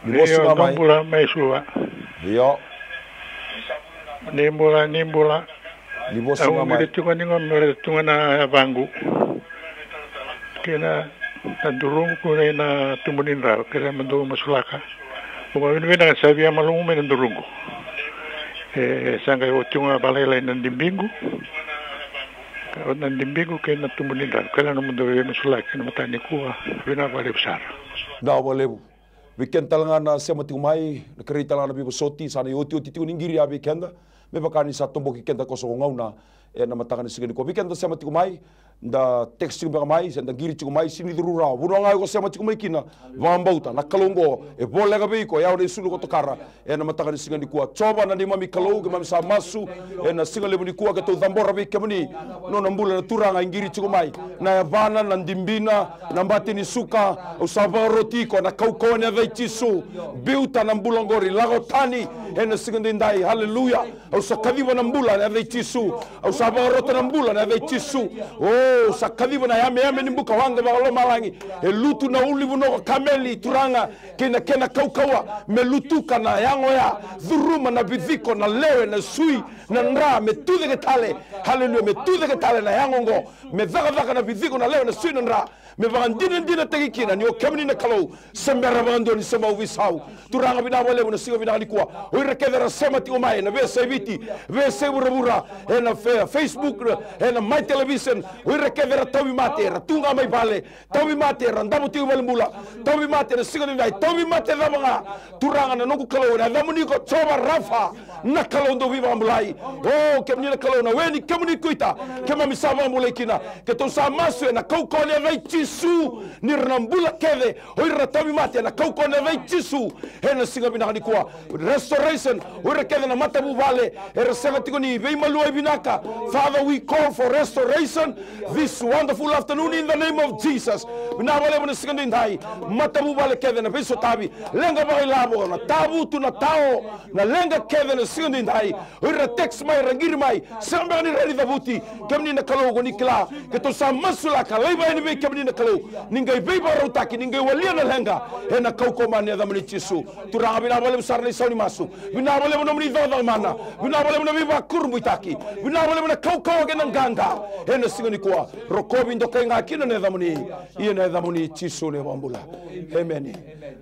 Ni vosa ga mai. Io, ni bula mai Suva. Io. Ni bula, ni bula. Ni vosa ga mai. Au via tiko ni gone, au via tiko na yavaqu kei na, na duruqu kei na tubu ni dra, kerea mo dou masulaka. Au vakavinavinaka sa via malumu mai na duruqu. E sa qai oti ga vakalailai na dibiqu. Oti na dibiqu kei na tubu ni dra, kerea mo dou via masulaki ena mataka nikua. Vinaka vakalevu sara. Vinaka vakalevu. Vei keda tale ga na sema tiko mai, na kerei tale ga na veivosoti, sa na iotioti tiko ni qiri ya vei keda. Me vaka ni sa toboki keda ko so ko gauna ena mataka ni siga nikua. Vei keda sema tiko mai, da text tiko beka mai, se da qiri tiko mai, sega ni curu rawa. Vanua ga iko sema tiko mai kina, vakabauta na Kalou oqo e voleka vei iko, e yawa na isulu ko tokara ena mataka ni siga nikua. Jiova na neimami Kalou, keimami sa masu ena siga levu nikua, keitou cabora vei kemuni nona bula na turaga e qiri tiko mai. Na yavana, na dibina, na bati ni suka, au sa vakaroti iko ena kaukauwa ni yaca i Jisu. Biuta na bula oqori, lako tani ena siga edaidai. Haleluya. Au sa kaciva na bula ena yaca i Jisu. Au sa vakarota na bula ena yaca i Jisu. O, au sa kaciva na yameyame ni buka waqa vakalomalagi. E lutu na ulunivanua ko Kameli, Turaga, kei na kena kaukauwa, me lutuka na yago ya, curuma na viciko, na lewe, na sui, na dra, me tucake tale. Haleluya, me tucake tale na yago oqo, me cakacaka na viciko, na lewe, na sui, na dra, me vakadinadinataki kina ni o kemuni na Kalou, se bera vakadua ni sa bau veisau. Turaga, vinaka vakalevu na siga vinaka nikua. O ira kece era sema tiko mai ena veiyasai Viti, veiyasai vuravura, ena fe-, Facebook, ena Mai Television. O ira kece era tauvimate, era tu ga mai vale, tauvimate, era davo tiko i valenibula, tauvimate ena siga edaidai, tauvimate cava ga. Turaga na noqu Kalou, ena yacamuni ko Jiova Rafa, na Kalou dau veivakabulai. O, kemuni na Kalou, na we ni kemuni kuita, keimami sa vakabulai kina. Keitou sa masu ena kaukauwa ni yaca i Jisu, ni ra na bula kece o ira na tauvimate ena kaukauwa ni yaca i Jisu. Ena siga vinaka nikua, restoration, o ira kece na matavuvale era sega tiko ni veimaluai vinaka. Father, we call for restoration this wonderful afternoon in the name of Jesus. Vinaka vakalevu na siga edaidai, matavuvale kece na veisotavi, leqa vakailavo, na tavutu, na tao, na leqa kece na siga edaidai. O ira text mai, ra qiri mai, sega beka ni rawa ni cavuti. Kemuni na Kalou, ko ni kila, keitou sa masulaka, laiva yani vei kemuni na Kalou, ni qai veivakarautaki, ni qai walia na leqa ena kaukauwa ni yacamuni Jisu. Turaga, vinaka vakalevu sara na isau ni masu. Vinaka vakalevu nomuni cakacaka mana. Vinaka vakalevu na veivakurabuitaki. Vinaka vakalevu na kaukauwa kei na qaqa ena siga nikua. Rokovi dokai ga kina na yacamuni, ia na yacamuni Jisu na iVakabula. Emeni.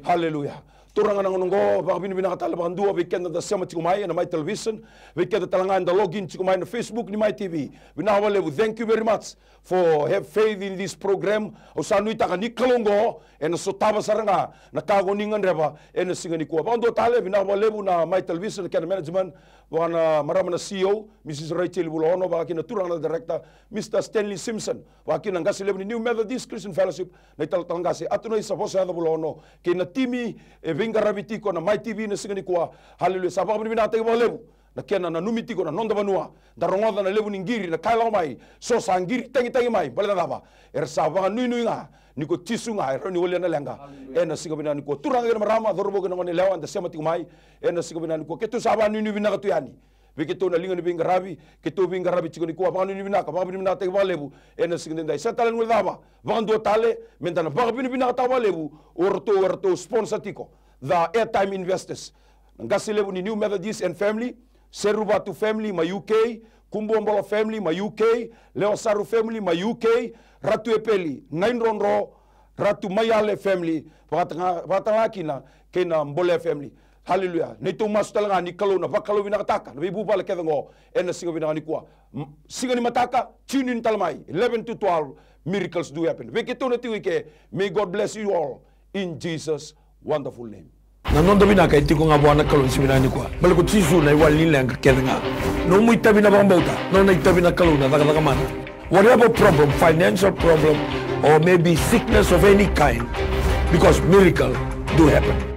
Haleluya. Turaga, na gauna oqo vakavinavinaka tale vakadua vei keda da sema tiko mai ena Mai Television, vei keda tale ga eda login tiko mai na Facebook ni Mai TV. Vinaka vakalevu, thank you very much for have faith in this program. Au sa nuitaka ni Kalou oqo ena sotava sara ga na ka ko ni gadreva ena siga nikua. Vakadua tale, vinaka vakalevu na Mai Television, na kena management, vaka na marama na C E O, Mrs Rachel Vulaono, vaka kina na turaga na director, Mr Stanley Simpson, vaka kina na qase levu ni New Methodist Christian Fellowship, na italatala qase Atunaisa Vosayaca Vulaono, kei na timi e veiqaravi tiko na Mai TV na siga nikua. Haleluya. Sa vakavinavinakataki vakalevu na kena nanumi tiko na noda vanua. Da rogoca na levu ni qiri na ka e lako mai. So sa qiri tagitagi mai, baleta na cava? Era sa vakanuinui ga ni ko Jisu ga e rawa ni walia na leqa. Haleluya. Ena siga vinaka nikua, turaga kei na marama, cauravou kei na goneyalewa eda sema tiko mai ena siga vinaka nikua, keitou sa vakanuinui vinaka tu yani. Vei keitou na liga ni veiqaravi, keitou veiqaravi tiko nikua, vakanuinui vinaka, vakavinavinakataki vakalevu ena siga edaidai. Sega tale ni guilecava, vakadua tale, meda na vakavinavinakataka vakalevu o ratou, o ratou sponsor tiko. The Airtime Investors. Na qase levu ni New Methodist and family, Seruvatu family mai U K, Kubuabolo family mai U K, Lewasaru family mai U K, Ratu Epeli, Naidrodro, Ratu Maiale family, vakataga-, vakatalega kina kei na Bolea family. Haleluya. Neitou masu tale ga ni Kalou na vakalouvinakataka na veivuvale kece oqo ena siga vinaka nikua. M-, siga ni mataka, tune in tale mai, eleven to twelve, miracles do happen. Vei keitou na tiko i ke, may God bless you all in Jesus' wonderful name. Na noda vinaka e tiko ga vua na Kalou ni siga vinaka nikua. Baleta ko Jisu na iwali ni leqa kece ga. Nomu itavi na vakabauta, nona itavi na Kalou na cakacaka mana. Whatever problem, financial problem, or maybe sickness of any kind, because miracle do happen.